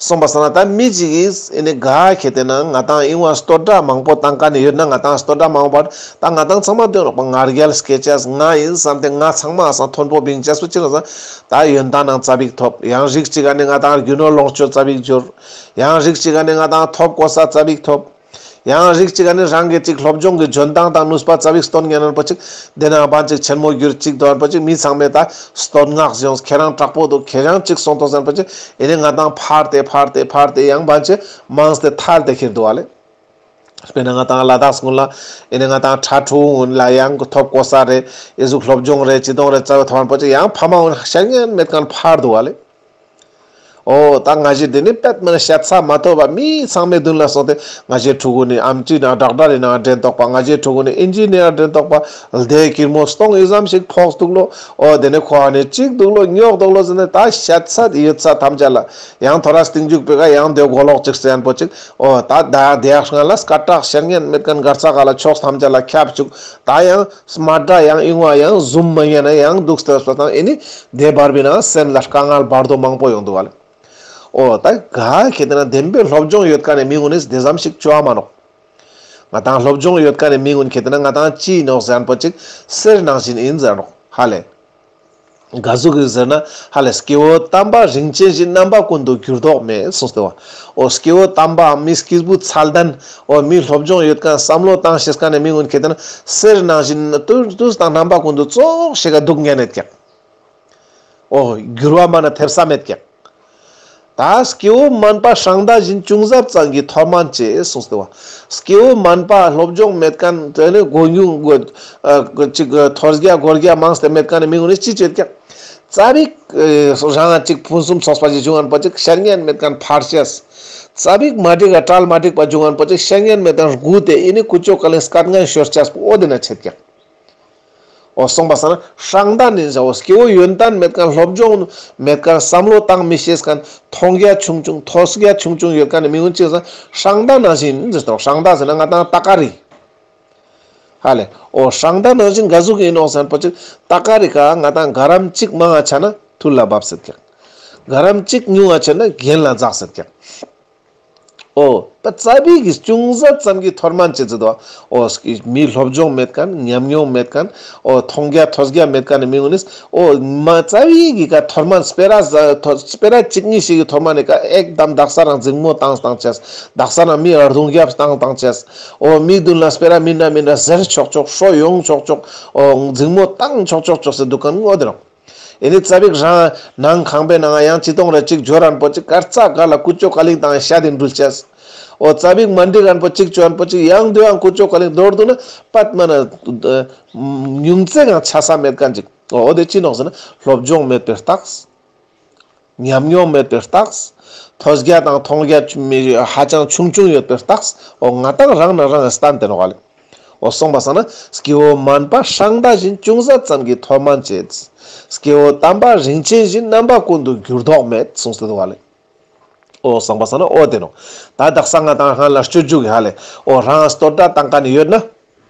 གསུངས་པ་སང་ན་ད་མི་ཅིག་གིས་ཨེ་ནི་ག་ཁེ་ཏེ་ན་ང་ཏང་ཨིན་བ་བསྟོད་སྒྲ་མང་པོ་བཏང་ཀ་ནི་ཡོད་ན། ང་ཏང་བསྟོད་སྒྲ་མང་པོ་ད་ང་ཏང་ཚང་མ་འདོད་རོགས་པ་ང་རྒྱལ་སྐྱེ་ཅེས་ང་ཨིན་བསམ་སྟེ་ང་ཚང་མ་སང་མཐོན་པོ་བིང་ཅེས་པོ་ཅི་རེད་ཟེར་ན། ད་ཡོན་ཏན་ནང་ཙ་པིག་ཐོབ། ཡང་རིགས་ཅིག་ག་ནི་ང་ཏང་རྒྱུ་ནོར་ལོངས་སྤྱོད་ཙ་པིག་འབྱོར། ཡང་རིགས་ཅིག་ག་ནི་ང་ཏང་ཐོབ་གོ་ས་ཙ་པིག་ཐོབ། ཡང་རིགས་ཅིག་ག་ནི་རང་གི་ཅིག་སློབ་སྦྱོང་གི་འཇོན་ཐང་དང་ནུས་པ་ཙ་པིག་སྟོན་ཉན་ན་པོ་ཅིག་དེ་ན་བན་ཅིག་ཆེན་མོ་གྱུར་ཅིག་དོན་པོ་ཅིག་མི་ཚང་མས་ད་བསྟོད་བསྔགས་ཡོངས། ཁྱེ་རང་དྲག་པོ་འདུག་ཁྱེ་རང་ཅིག་སོང་དོ་ཟེར་ན་པོ་ཅིག་ཨེ་ནི་ང་ཏང་ཕར་ཏེ་ཕར་ཏེ་ཕར་ཏེ་ཡང་བན་ཅིག་མངས་ཏེ་ཐལ་ཏེ་ཁྱེར་འདུག་བ་ལེ། དཔེར་ན་ང་ཏང་ལ་དྭགས་ཀུན་ལ་ཨེ་ནི་ང་ཏང་ཕྲུ་གུ་ཀུན་ལ་ཡང་ཐོབ་གོ་ས་རེ་ཨེ་ཟུག་སློབ་སྦྱོང་རེ་ཅི་དོང་རེ་ཙ་བོ་ཐོབ་པོ་ཅིག་ཡང་ཕ་མ་ཀུན་ཤེས་ཉན་མེད་མཁན་ཕར་འདུག་བ་ལེ། ཨོ་ད་ང་ཞེ་དེ་ནི་པད་མ་ན་ཤ་ཚ་མ་ཐོབ་པ་མི་ཚང་མའི་མདུན་ལ་སོང་སྟེ་ང་ཞེ་ཕྲུ་གུ་ནི་ཨམ་ཆི་ན་ཌོག་ཊར་ཡིན་ན་འདྲེན་ཏོག་པ། ང་ཞེ་ཕྲུ་གུ་ནི་ཨིན་ཇི་ནི་ཡར་འདྲེན་ཏོག་པ། ལྡེ་ཀིར་མོ་སྟོང་ཨི་ཙམ་ཞིག་ཕོགས་འདུག་ལོ། ཨོ་དེ་ནི་ཁོ་ཨ་ནི་ཅིག་འདུག་ལོ་ཉོག་འདུག་ལོ་ཟེར་ནས་ད་ཤ་ཚ་ཡོད་ཚ་ཐམས་ཅད་ལ་ཡང་ཐོ་རས་སྟིང་མཇུག་པེ་ཀ་ཡང་དེ་མགོ་ལོག་ཅིག་ཟེར་ཡན་པོ་ཅིག་ཨོ་ད་ད་དེ་ཡག་སྔ་ལ་སྐད་གྲགས་ཤེས་ཉན་མེད་མཁན་གར་ས་ག་ལ་ཕྱོགས་ཐམས་ཅད་ལ་ཁྱབ་བཅུག་ད་ཡང་སྨད་སྒྲ་ཡང་ཨིན་བ་ཡང་ཟུམ་མ་ཉན་ན་ཡང་འདུག་སྟེ་སོ་དང་ཨེ་ནི་དེ་བར་བི་ན་སེམས་ལ་དཀའ་ངལ་བར་དོ་མང་པོ་ཡོང་འདུག་བ་ལེ། ཨོ་ད་ག་ཁེ་ཏེ་ན་བདེན་པའི་སློབ་སྦྱོང་ཡོད་མཁན་ནི་མི་ཀུན་ནི་དེ་ཙམ་ཞིག་ཅོ་བ་མ་ནོག་ང་ཏང་སློབ་སྦྱོང་ཡོད་མཁན་ནི་མི་ཀུན་ཁེ་ཏེ་ན་ང་ཏང་ཅི་ནོག་ཟེར་ན་པོ་ཅིག་གསེར་ནང་བཞིན་ཨིན་ཟེར་ནོག་ཧ་ལེ། ག་ཟུག་གི་ཟེར་ན་ཧ་ལེ་སྐྱེ་བོ་དམ་པ་རིན་ཆེན་བཞིན་རྣམ་པ་ཀུན་ཏུ་འགྱུར་ལྡོག་མེད་གསུངས་ཏེ་བ། ཨོ་སྐྱེ་བོ་དམ་པའམ་མི་སྐྱེས་བུ་མཚན་ལྡན་ཨོ་མི་སློབ་སྦྱོང་ཡོད་མཁན་བསམ་བློ་བཏང་ཤེས་མཁན་ནི་མི་ཀུན་ཁེ་ཏེ་ན་གསེར་ནང་བཞིན་དུས་དུས་དང་རྣམ་པ་ཀུན་ཏུ་ཙོགས་ཤིག་ག་འདུག་ཉན་ནེད་ཀྱག་ཨོ་འགྱུར་བ་མ་ན་ཐེབས་ས་མེད་ཀྱག་ད་སྐྱེ་བོ་དམན་པ་སྲང་མདའ་བཞིན་ཅུང་ཟད་ཙམ་གྱིས་མཐོ་དམན་བྱེད་གསུངས་ཏེ་བ། སྐྱེ་བོ་དམན་པ་སློབ་སྦྱོང་མེད་མཁན་དེ་ནི་མགོ་ཉུང་མགོ་ཨ་ཅིག་ཐོས་རྒྱ་གོ་རྒྱ་མངས་ཏེ་མེད་མཁན་ནི་མི་ཀུན་ནི་ཅི་བྱེད་ཀྱག་ཙ་པིག་ཨེ་རང་ཅིག་ཕུན་སུམ་ཚོགས་པ་ཞིག་བྱུང་ཡན་པོ་ཅིག་ཤེས་ཉན་མེད་མཁན་ཕར་ཤེས། ཙ་པིག་མ་འགྲིག་ག་གྲལ་མ་འགྲིག་པ་བྱུང་ཡན་པོ་ཅིག་ཤེས་ཉན་མེད་མཁན་སྒུག་སྟེ་ཨེ་ནི་ཀུ་ཅོ་ཀ་ལིང་སྐད་ངན་ཤོར་ཅེས་པོ་འོ་དེ་ན་བྱེད་ཀྱག་ཨོ་གསུངས་པ་སང་ན་སྲང་མདའ་ནི་ཟེར་ཨོ་སྐྱེ་བོ་ཡོན་ཏན་མེད་མཁན་སློབ་སྦྱོང་མེད་མཁན་བསམ་བློ་བཏང་མི་ཤེས་མཁན་མཐོང་རྒྱ་ཆུང་ཆུང་ཐོས་རྒྱ་ཆུང་ཆུང་ཡོད་མཁན་ནི་མི་ཀུན་ཅི་ཟེར་སྲང་མདའ་ནང་བཞིན་ཟེར་ཏོ། སྲང་མདའ་ཟེར་ན་ང་ཏང་ཏ་ཀ་རི་ཧ་ལེ། ཨོ་སྲང་མདའ་ནང་བཞིན་ག་ཟུག་ཡིན་ནོག་ཟེར་ན་པོ་ཅིག་ཏ་ཀ་རི་ཀ་ང་ཏང་ག་རམ་གཅིག་མང་ང་ཆ་ན་ཐུར་ལ་བབས་སེད་ཀྱག་ག་རམ་གཅིག་ཉུང་ང་ཆ་ན་གྱེན་ལ་འཛག་སེད་ཀྱག་ཨོ་ད་ཙ་པིག་གི་ཅུང་ཟད་ཙམ་གྱིས་མཐོ་དམན་བྱེད་ཟེར་དོ། ཨོ་མི་སློབ་སྦྱོང་མེད་མཁན་ཉམས་མྱོང་མེད་མཁན་ཨོ་མཐོང་རྒྱ་ཐོས་རྒྱ་མེད་མཁན་ནི་མི་ཀུན་ནི་ཨོ་མ་ཙ་པིག་གི་ཀ་མཐོ་དམན་སྤེ་ར་ཟ་ཐོ་སྤེ་ར་གཅིག་གཉིས་ཤིག་གི་མཐོ་དམན་ནི་ཀ་ཨེག་དམ་དག་ས་རང་འཛིང་མོ་བཏང་བཏང་ཅེས། དག་ས་རང་མི་ཨར་རྡུང་རྒྱབ་བཏང་བཏང་ཅེས། ཨོ་མི་མདུན་ལ་སྤེ་ར་མི་འདྲ་མི་འདྲ་ཟེར་ཆོག་ཆོག་ཧྲོ་ཡོང་ཆོག་ཆོག་ཨོ་འཛིང་མོ་བཏང་ཆོག་ཆོག་ཆོག་ཟེར་འདུག་མཁན་ངོ་དེ་རང་། ཨེ་ནི་ཙ་པིག་རང་ནང་ཁང་པའི་ནང་ཡང་ཅི་གཏོང་རེ་ཅིག་འབྱོར་རན་པོ་ཅིག་གར་ཙ་ག་ལ་ཀུ་ཅོ་ཀ་ལིང་དང་ཤ་དེ་འགྲུལ་ཅེས། ཨོ་ཙ་པིག་མ་འགྲིག་རན་པོ་ཅིག་བཅོ་རན་པོ་ཅིག་ཡང་དུ་ཡང་ཀུ་ཅོ་ཀ་ལིང་མདོར་བསྡུ་ན་པད་མ་ན་ཉུང་ཙེ་གང་ཆ་ས་མེད་མཁན་ཅིག་ཨོ་དེ་ཅི་ནོག་ཟེར་ན་སློབ་སྦྱོང་མེད་པའི་རྟགས། ཉམས་མྱོང་མེད་པའི་རྟགས། ཐོས་རྒྱ་དང་མཐོང་རྒྱ་ཧ་ཅང་ཆུང་ཆུང་ཡོད་པའི་རྟགས། ཨོ་ང་ཏང་རང་ན་རང་སྟན་ཏེ་ནོག་ལེ། ཨོ་གསུངས་པ་སང་ན་སྐྱེ་བོ་དམན་པ་སྲང་མདའ་བཞིན་ཅུང་ཟད་ཙམ་གྱིས་མཐོ་དམན་བྱེད། སྐྱེ་བོ་དམ་པ་རིན་ཆེན་བཞིན་རྣམ་པ་ཀུན་ཏུ་འགྱུར་ལྡོག་མེད་གསུངས་ཏེ་འདུག་ལེ། ཨོ་གསུངས་པ་སང་ན་ཨོ་དེ་ནོག་ད་དག་ས་ང་ཏང་སྔ་ལ་སྤྱོད་འཇུག་གི་ཧ་ལེ། ཨོ་རང་བསྟོད་སྒྲ་བཏང་མཁན་ཡོད་ན།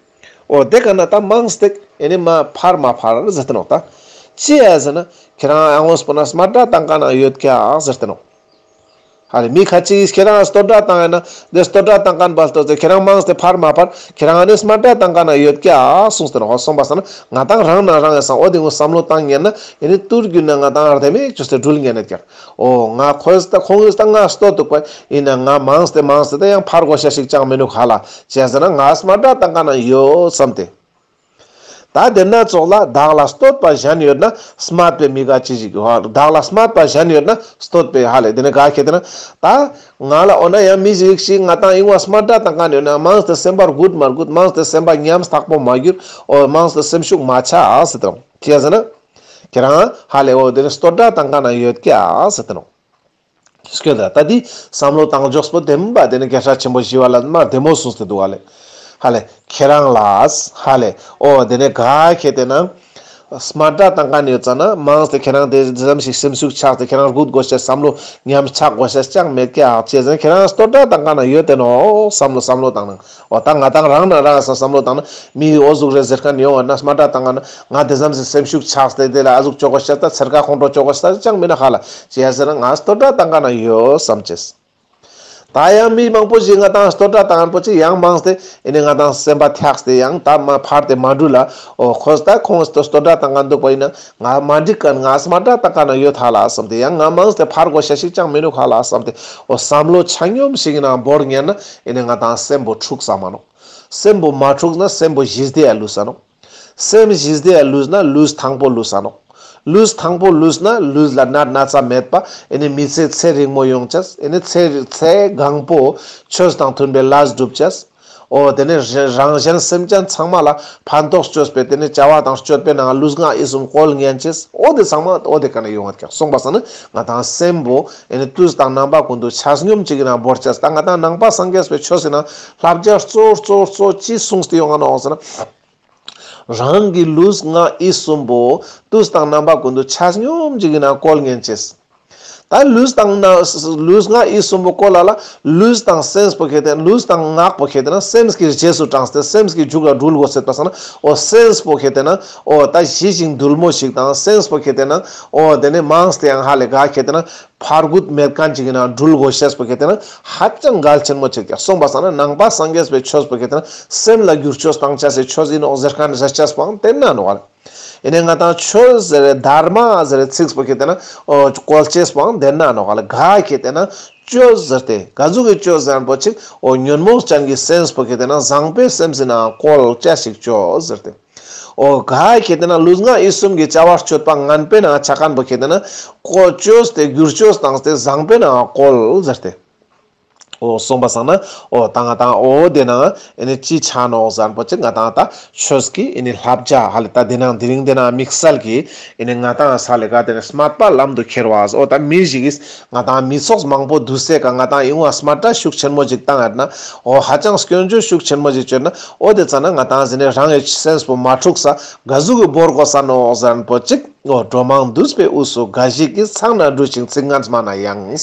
ཨོ་དེ་ཀ་ན་ད་མང་སྟེ་ཨེ་ནི་མ་ཕར་མ་ཕར་ཟེར་ཏེ་ནོག་ད་ཅི་ཡ་ཟེར་ན་ཁྱེད་རང་ཨ་ངོས་པོ་ན་སྨད་སྒྲ་བཏང་མཁན་ཡོད་ཀྱག་ཟེར་ཏེ་ནོག་ཧ་ལེ་མི་ཁ་ཅིག་གིས་ཁྱེད་རང་བསྟོད་སྒྲ་བཏང་ཡིན་ན་དེ་བསྟོད་སྒྲ་བཏང་མཁན་པ་ལྟོས་ཏེ་ཁྱེད་རང་མང་སྟེ་ཕར་མ་ཕར་ཁྱེད་རང་ནི་སྨད་སྒྲ་བཏང་མཁན་ཡོད་ཀྱག་གསུངས་ཏེ་ནོག་གསུངས་པ་སང་ན་ང་ཏང་རང་ན་རང་ཡ་སང་ཨོ་དེ་ངོ་བསམ་བློ་བཏང་ཉན་ན་ཨེ་ནི་ཏུར་གྱུར་ན་ང་ཏང་རྡེ་མིག་ཅོས་ཏེ་འགྲུལ་ཉན་ནེད་ཀྱག་ཨོ་ང་ཁོས་ད་ཁོང་གིས་ད་ང་བསྟོད་འདུག་པ་ཡིན་ན་ང་མང་སྟེ་མང་སྟེ་ད་ཡང་ཕར་གོ་ཤ་ཞིག་ཅང་མི་ནུག་ཧ་ལ་ཅི་ཟེར་ན་ང་སྨད་སྒྲ་བཏང་མཁན་ཡོད་བསམ་སྟེ། ད་དེ་ན་ཙོགས་ལ་བདག་ལ་བསྟོད་པ་གཞན་ཡོད་ན་སྨད་པའི་མི་དགའ་ཅི་ཞིག་ཧ་བདག་ལ་སྨད་པ་གཞན་ཡོད་ན་བསྟོད་པའི་ཧ་ལེ་དེ་ནི་ག་ཁེ་དེ་ན་ད་ང་ལ་འོ་ན་ཡང་མི་ཞིག་ཞིག་ང་ཏང་ཨིན་བ་སྨད་སྒྲ་བཏང་མཁན་ཡོད་ན་མང་སྟེ་སེམས་པ་རྒུད་མ་རྒུད་མང་སྟེ་སེམས་པ་ཉམས་ཐག་པོ་མ་གྱུར་ཨོ་མང་སྟེ་སེམས་ཤུགས་མ་ཆག་ཟེར་དང་ཅི་ཟེར་ན་ཁྱེད་རང་ཧ་ལེ་ཨོ་དེ་ནི་བསྟོད་སྒྲ་བཏང་མཁན་ཡོད་ཀྱག་ཟེར་དང་། སྐྱོད་ད་ད་དེ་བསམ་བློ་བཏང་ཕྱོགས་པོ་བདེན་པ་དེ་ནི་རྒྱལ་སྲས་ཆེན་པོ་ཞི་བ་ལྷ་མ་བདེ་མོ་གསུངས་ཏེ་འདུག་ལེ། ཧ་ལེ་ཁྱེད་རང་ལ་ཧ་ལེ་ཨོ་དེ་ནི་ག་ཁེ་དེ་ན་ སྨད་ར་བཏང་མཁན་ཡོད་ཙ་ན་མང་སྟེ་ཁྱེད་རང་དེ་ཙམ་ཞིག་སེམས་ཤུགས་ཆག་སྟེ་ཁྱེད་རང་སྒུག་དགོས་ཤེས་བསམ་བློ་ཉམས་ཆག་དགོས་ཤེས་ཅང་མེད་ཀྱག་ཅེས་ཟེར་ན། ཁྱེད་རང་བསྟོད་ར་བཏང་མཁན་ན་ཡོད་དེ་ནོག་བསམ་བློ་བསམ་བློ་བཏང་ན། འོ་ད་ང་དང་རང་ན་རང་སང་བསམ་བློ་བཏང་ན་མི་འོ་ཟུག་རེ་ཟེར་མཁན་ཡོང་བ་ན་སྨད་ར་བཏང་མཁན་ན་ང་དེ་ཙམ་ཞིག་སེམས་ཤུགས་ཆག་སྟེ་དེ་ལ་ཨ་ཟུག་ཅོ་དགོས་ཤེས་ད་ཚེར་ཁ་ཁོང་ཁྲོ་ཅོ་དགོས་ཤེས་ཅང་མེད་ན་ཧ་ལ་ཅི་ཡ་ཟེར་ན། ང་བསྟོད་ར་བཏང་མཁན་ན་ཡོད་བསམ་ཅེས། ད་ཡང་མི་མང་པོ་ཞིག་ང་དང་བསྟོད་ར་བཏང་མཁན་པོ་ཅིག་ཡང་མང་སྟེ་ཨེ་ནི་ང་དང་སེམས་པ་ཐགས་ཏེ་ཡང་ད་མ་ཕར་དེ་མ་འགྲུལ་ལ། འོ་ཁོས་ད་ཁོང་བསྟོད་ར་བཏང་མཁན་འདུག་པ་ཡིན་ན་ང་མ་འགྲིག་མཁན་ང་སྨད་ར་བཏང་མཁན་ན་ཡོད་ཧ་ལ་བསམ་སྟེ་ཡང་ང་མང་སྟེ་ཕར་དགོས་ཤེས་ཤིག་ཅང་མི་འདུག་ཧ་ལ་བསམ་སྟེ། འོ་བསམ་བློ་ཆ་སྙོམས་ཤིག་ཡིན་ན་བོར་ཉན་ན་ཨེ་ནི་ང་དང་སེམས་པོ་འཁྲུགས་ས་མ་ནོག་སེམས་པོ་མ་འཁྲུགས་ན་སེམས་པོ་ཞི་བདེ་ཡ་ལུས་ས་ནོག་སེམས་ཞི་བདེ་ལུས་ན་ལུས་ཐང་པོ་ལུས་ས་ནོག་ལུས་ཐང་པོ་ལུས་ན་ལུས་ལ་ནད་ན་ཚ་མེད་པ། ཨེ་ནི་མི་ཚེ་ཚེ་རིང་མོ་ཡོང་ཅེས། ཨེ་ནི་ཚེ་ཚེ་གང་པོ་ཆོས་དང་མཐུན་པའི་ལས་སྒྲུབ་ཅེས། འོ་དེ་ནི་རང་གཞན་སེམས་ཅན་ཚང་མ་ལ་ཕན་ཐོགས་བཅོས་པའི་དེ་ནི་བྱ་བ་དང་སྤྱོད་པའི་ནང་ལུས་ངག་ཡིད་གསུམ་བཀོལ་ཉན་ཅེས། འོ་དེ་ཚང་མ་འོ་དེ་ཀ་ནས་ཡོང་བ་ཀྱག་སོང་པ་སང་ན་ང་དང་སེམས་པོ་ཨེ་ནི་དུས་དང་རྣམ་པ་ཀུན་ཏུ་ཆ་སྙོམས་ཅིག་ཡིན་ན་བོར་ཅེས། ད་ང་དང་ནང་པ་སངས་རྒྱས་པའི་ཆོས་ཟེར་ན་བསླབ་བྱ་གཙོ་གཙོ་གཙོ་ཅི་གསུངས་ཏེ་ཡོང་ང་ནོག་ཟེར་ན། རང་གི་ལུས་ངག་ཡིད་གསུམ་པོ་དུས་དང་རྣམ་པ་ཀུན་ཏུ་ཆ་སྙོམས་ཅིག་ཡིན་ན་བཀོལ་ཉན་ཅེས། ད་ལུས་དང་ན་ལུས་ངག་ཡིད་གསུམ་པོ་བཀོལ་ལ་ལ་ལུས་དང་སེམས་པོ་ཁེ་ཏེ་ན་ལུས་དང་ངག་པོ་ཁེ་ཏེ་ན་སེམས་ཀྱི་རྗེས་སུ་འབྲངས་ཏེ་སེམས་ཀྱི་རྒྱུད་ལ་འགྲུལ་དགོས་ཟེར་པ་སང་ན། འོ་སེམས་པོ་ཁེ་ཏེ་ན་འོ་ད་ཞི་ཞིང་དུལ་མོ་ཞིག་དང་སེམས་པོ་ཁེ་ཏེ་ན་འོ་དེ་ནས་མང་སྟེ་ཡང་ཧ་ལས་ག་ཁེ་ཏེ་ན་ཕར་རྒུད་མེད་མཁན་ཅིག་ཡིན་ན་འགྲུལ་དགོས་ཤེས་པོ་ཁེ་ཏེ་ན་ཧ་ཅང་གལ་ཆེན་མོ་ཅིག་ཀྱག་སོང་པ་སང་ན་ནང་པ་སངས་རྒྱས་པའི་ཆོས་པོ་ཁེ་ཏེ་ན་སེམས་ལ་འགྱུར་བཅོས་བཏང་བྱ་སའི་ཆོས་ཡིན་ནོག་ཟེར་མཁན་ཟེར་བྱས་པའང་དེ་ན་ནོག་ལེ། ཡིན་ནའི་ང་དང་ཆོས་ཟེར་རེ་དྷརྨ་ཟེར་རེ་ཚིགས་པོ་ཁེ་ཏེ་ན་འོ་བཀོལ་བྱས་པའང་དེ་ན་ནོག་ལེ། ག་ཁེ་ཏེ་ན་བཅོས་ཟེར་ཏེ་ག་ཟུག་གི་བཅོས་ཟེར་མཁན་པོ་ཅིག་འོ་ཉོན་མོངས་ཅན་གྱི་སེམས་པོ་ཁེ་ཏེ་ན་བཟང་པོའི་སེམས་ཟེར་ན་བཀོལ་བྱ་ཞིག་བཅོས་ཟེར་ཏེ། འོ་ག་ཁེ་ཏེ་ན་ལུས་ངག་ཡིད་གསུམ་གྱི་བྱ་བ་སྤྱོད་པ་ངན་པའི་ནང་ཆ་མཁན་པོ་ཁེ་ཏེ་ན་བཀོལ་བཅོས་ཏེ་འགྱུར་བཅོས་བཏང་སྟེ་བཟང་པོའི་ནང་བཀོལ་ཟེར་ཏེ། འོ་སོང་པ་སང་ན་འོ་ད་ང་དང་འོ་དེ་ནང་ཨེ་ནི་ཅི་ཆ་ནོག་ཟེར་མཁན་པོ་ཅིག་ང་དང་ད་ཆོས་ཀྱི་ཨེ་ནི་བསླབ་བྱ་ཧ་ལས་ད་དེ་ནང་དེ་རིང་དེ་ནང་དམིགས་བསལ་གྱི་ཨེ་ནི་ང་དང་ས་ལེ་ག་དེ་ནི་སྨད་པ་ལམ་དུ་ཁྱེར་བ། འོ་ད་མི་ཞིག་གིས་ང་དང་མི་ཚོགས་མང་པོ་འདུས་སའི་ཀ་ང་དང་ཡོང་བ་སྨད་ར་ཤུགས་ཆེན་མོ་ཅིག་བཏང་ཡོད་ན། འོ་ཧ་ཅང་སྐྱོན་བརྗོད་ཤུགས་ཆེན་མོ་ཅིག་བཅོས་ན། འོ་དེ་ཙ་ན་ང་དང་ཟེར་ནས་རང་གི་སེམས་པོ་མ་འཁྲུགས་ས་ག་ཟུག་གི་བོར་དགོས་ས་ནོག་ཟེར་མཁན་པོ་ཅིག་འོ་གྲོ་མང་འདུས་པའི་དབུས་སུ། འགའ་ཞིག་གིས་ཚང་ན་འབྲུ་ཞིང་ཚིག་ངན་སྨྲ་ན་ཡང་།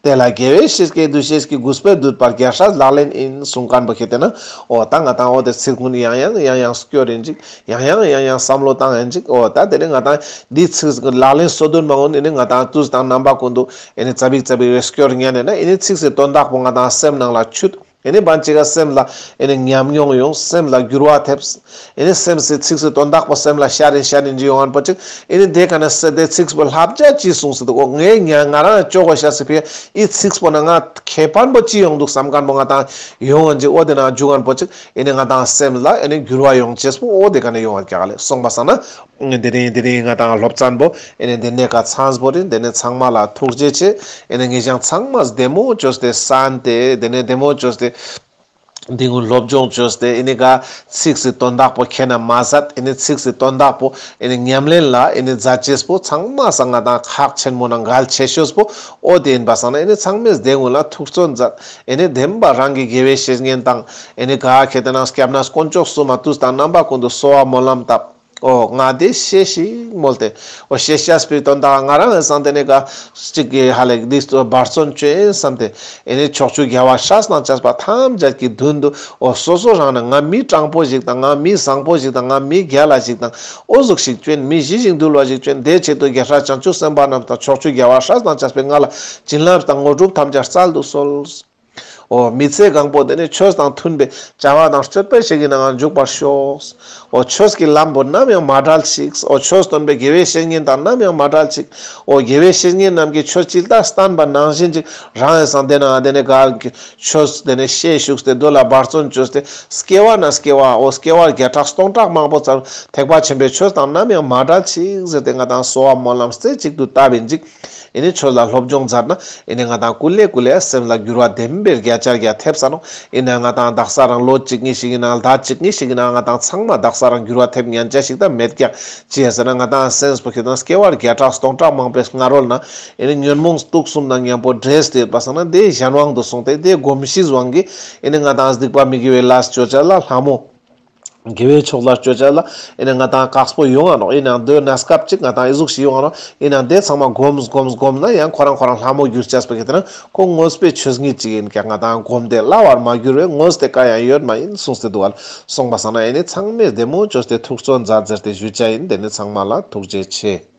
དེ་ལ་དགེ་བའི་བཤེས་ཀྱིས་འདུ་ཤེས་ཀྱིས། གུས་པས་འདུད་པར་རྒྱལ་སྲས་ལག་ལེན་ཡིན། གསུང་མཁན་པོ་ཁེ་ཏེ་ན། འོ་ད་ང་དང་འོ་དེ་ཚིག་ཀུན་ཡང་ཡང་ཡང་ཡང་སྐྱོར་ཡིན་ཅིག་ཡང་ཡང་ཡང་ཡང་བསམ་བློ་བཏང་ཡིན་ཅིག་འོ་ད་དེ་ནི་ང་དང་འདི་ཚིག་ལག་ལེན་སོ་བདུན་མ་འོ་ནི་ནི་ང་དང་དུས་དང་རྣམ་པ་ཀུན་ཏུ་ཨེ་ནི་ཙ་པིག་ཙ་པིག་རེ་སྐྱོར་ཉན་ནས་ན་ཨེ་ནི་ཚིག་སི་དོན་དག་པོ་ང་དང་སེམས་ནང་ལ་ཆུད། ཨེ་ནི་བན་ཅིག་ག་སེམས་ལ་ཨེ་ནི་ཉམས་མྱོང་ཡོང་། སེམས་ལ་འགྱུར་བ་ཐེབས། ཨེ་ནི་སེམས་སི་ཚིག་སི་དོན་དག་པོ་སེམས་ལ་ཤར་ཡིན་ཤར་ཡིན་ཅིག་ཡོང་མཁན་པོ་ཅིག་ཨེ་ནི་དེ་ཀ་ན་སེ་དེ་ཚིག་པོ་བསླབ་བྱ་ཅི་གསུངས་སི་འདུག་འོ་ངས་ང་ང་རང་ཅོ་དགོས་ཤེས་སི་ཕི་ཨི་ཚིག་པོ་ན་ང་ཁེ་ཕན་པོ་ཅི་ཡོང་འདུག་བསམ་མཁན་པོ་ང་དང་ཡོང་ཡིན་ཅིག་འོ་དེ་ན་འཇུག་མཁན་པོ་ཅིག་ཨེ་ནི་ང་དང་སེམས་ལ་ཨེ་ནི་འགྱུར་བ་ཡོང་ཅེས་པོ་འོ་དེ་ཀ་ན་ཡོང་བ་ཀྱག་ལེ། སོང་པ་སང་ན། དེ་རིང་དེ་རིང་ང་དང་སློབ་ཚན་པོ་ཨེ་ནི་དེ་ནས་ཀ་ཚང་པོ་རེད། དེ་ནས་ཚང་མ་ལ་ཐུགས་རྗེ་ཆེ། ཨེ་ནི་ངེད་ཅག་ཚང་མ་བདེ་མོ་བཅོས་ཏེ་གསན་ཏེ་དེ་ནས་བདེ་མོ་བཅོས་ཏེ་འདི་ཀུན་སློབ་སྦྱོང་བཅོས་ཏེ་ཨེ་ནི་ཀ་ཚིག་སི་དོན་དག་པོ་ཁྱེད་ན་མ་ཟད་ཨེ་ནི་ཚིག་སི་དོན་དག་པོ་ཨེ་ནི་ཉམས་ལེན་ལ་ཨེ་ནི་མཛད་ཅེས་པོ་ཚང་མ་སང་ང་དང་ཁག་ཆེན་མོ་ནང་གལ་ཆེ་ཤོས་པོ་འོ་དེ་ཡིན་པ་སང་ན་ཨེ་ནི་ཚང་མས་དེ་ཀུན་ལ་ཐུགས་བརྩོན་མཛད། ཨེ་ནི་བདེན་པ་རང་གི་དགེ་བའི་བཤེས་གཉེན་དང་ཨེ་ནི་ག་ཁེ་ཏེ་ན་སྐྱབས་གནས་དཀོན་མཆོག་གསུམ་མ་དུས་དང་རྣམ་པ་ཀུན་ཏུ་གསོལ་བ་སྨོན་ལམ་བཏབ། འོ་ང་དེ་ཤེས་ཤིག་མོལ་ཏེ། འོ་ཤེས་བྱ་སྤེལ་དོན་དག་ང་རང་ངི་སང་དེ་ནས་ཀ་གཅིག་གི་ཧ་ལས་འདི་འབད་བརྩོན་བཅོས་བསམ་སྟེ། ཨེ་ནི་ཕྱོགས་བཅུའི་རྒྱལ་བ་སྲས་དང་བཅས་པ་ཐམས་ཅད་ཀྱི་མདུན་དུ་འོ་སོ་སོ་རང་ན་ང་མི་དྲང་པོ་ཞིག་དང་ང་མི་བཟང་པོ་ཞིག་དང་ང་མི་རྒྱལ་ལ་ཞིག་དང་འོ་ཟུག་ཞིག་བཅོས། མི་ཞི་ཞིང་དུལ་བ་ཞིག་བཅོས། དེའི་ཆེད་དུ་རྒྱལ་སྲས་བྱང་ཆུབ་སེམས་དཔའ་རྣམས་དང་ཕྱོགས་བཅུའི་རྒྱལ་བ་སྲས་དང་བཅས་པས་ང་ལ་བྱིན་རླབས་དང་དངོས་གྲུབ་ཐམས་ཅད་སྩལ་དུ་གསོལ། འོ་མི་ཚེ་གང་པོ་དེ་ནི་ཆོས་དང་མཐུན་པའི་བྱ་བ་དང་སྤྱོད་པ་ཞིག་གི་ནང་འཇུག་པར་ཤོག་འོ་ཆོས་ཀྱི་ལམ་པོ་ནམ་ཡང་མ་བྲལ་ཅིག་འོ་ཆོས་སྟོན་པའི་དགེ་བའི་བཤེས་གཉེན་དང་ནམ་ཡང་མ་བྲལ་ཅིག་འོ་དགེ་བའི་བཤེས་གཉེན་རྣམས་ཀྱིས་ཆོས་ཇི་ལྟར་བསྟན་པ་ནང་བཞིན་ཅིག་རང་ངི་སང་དེ་ན་དེ་ནས་ག་ཆོས་དེ་ནས་ཤེས་ཞུགས་ཏེ་དེ་ལ་འབད་བརྩོན་བཅོས་ཏེ་སྐྱེ་བ་ན་སྐྱེ་བ་འོ་སྐྱེ་བ་བརྒྱ་ཕྲག་སྟོང་ཕྲག་མང་པོ་ཙམ་ཐེག་པ་ཆེན་པོའི་ཆོས་དང་ནམ་ཡང་མ་བྲལ་ཅིག་ཟེར་ཏེ་ང་དང་གསོལ་བ་སྨོན་ལམ་རྩེ་གཅིག་ཏུ་བཏབ་ཡིན་ཅིག་ཨེ་ནི་ཆོས་ལ་སློབ་སྦྱོང་མཛད་ན་ཨེ་ནི་ང་དང་ཀུ་ལེ་ཀུ་ལེ་སེམས་ལ་འགྱུར་བ་བདེན་པའི་བརྒྱ་ཆ་བརྒྱ་ཐེབས་ས་ནོག་ཨེ་ནི་ང་དང་དག་ས་རང་ལོ་གཅིག་གཉིས་ཤིག་ཡིན་ན་ཟླ་གཅིག་གཉིས་ཤིག་ཡིན་ན་ང་དང་ཚང་མ་དག་ས་རང་འགྱུར་བ་ཐེབས་ཉན་ཆ་ཞིག་ད་མེད་ཀྱག་ཅི་ཡ་ཟེར་ན་ང་དང་སེམས་པོ་ཁེ་དང་སྐྱེ་བ་བརྒྱ་ཕྲག་སྟོང་ཕྲག་མང་པོའི་སྔ་རོལ་ན་ཨེ་ནི་ཉོན་མོངས་དུག་གསུམ་དང་མཉམ་པོ་འདྲེས་ཏེ་ཡོད་པ་སང་ན་དེ་གཞན་དབང་དུ་སོང་སྟེ་དེ་གོམས་གཤིས་དབང་གིས་ཨེ་ནི་ང་དང་སྡིག་པ་མི་དགེ་བའི་ལས་ཅོ་ཆ་ལ་ལྷ་མོ། དགེ་བའི་ཕྱོགས་ལ་སྤྱོད་བྱ་ལ་ཨེ་ནི་ང་དང་དཀགས་པོ་ཡོང་ང་ནོག། ཨེ་ནང་དོན་གནས་སྐབས་ཅིག་ང་དང་ཨི་ཟུག་ཞིག་ཡོང་ང་ནོག། ཨེ་ནང་དེ་ཚང་མ་སྒོམས་སྒོམས་སྒོམས་ན་ཡང་ཁོ་རང་ཁོ་རང་ལྷ་མོ་གྱུར་ཅེས་པ་གི་དེ་ན་ཁོ་དངོས་པོའི་ཆོས་ཉིད་ཅིག་ཨིན་ཀྱང་ང་དང་སྒོམ་དེ་སླ་བར་མ་གྱུར་བས་དངོས་དེ་ཀ་ཡང་ཡོད་མ་ཨིན་གསུངས་ཏེ་འདུག་ག་ལེ། སོང་པ་སང་ན་ཨེ་ནི་ཚང་མས་བདེ་མོ་ཅོས་ཏེ་ཐུགས་བརྩོན་མཛད་ཟེར་ཏེ་ཞུ་བྱ་ཨིན། དེ་ནི་ཚང་མ་ལ་ཐུགས་རྗེ་ཆེ།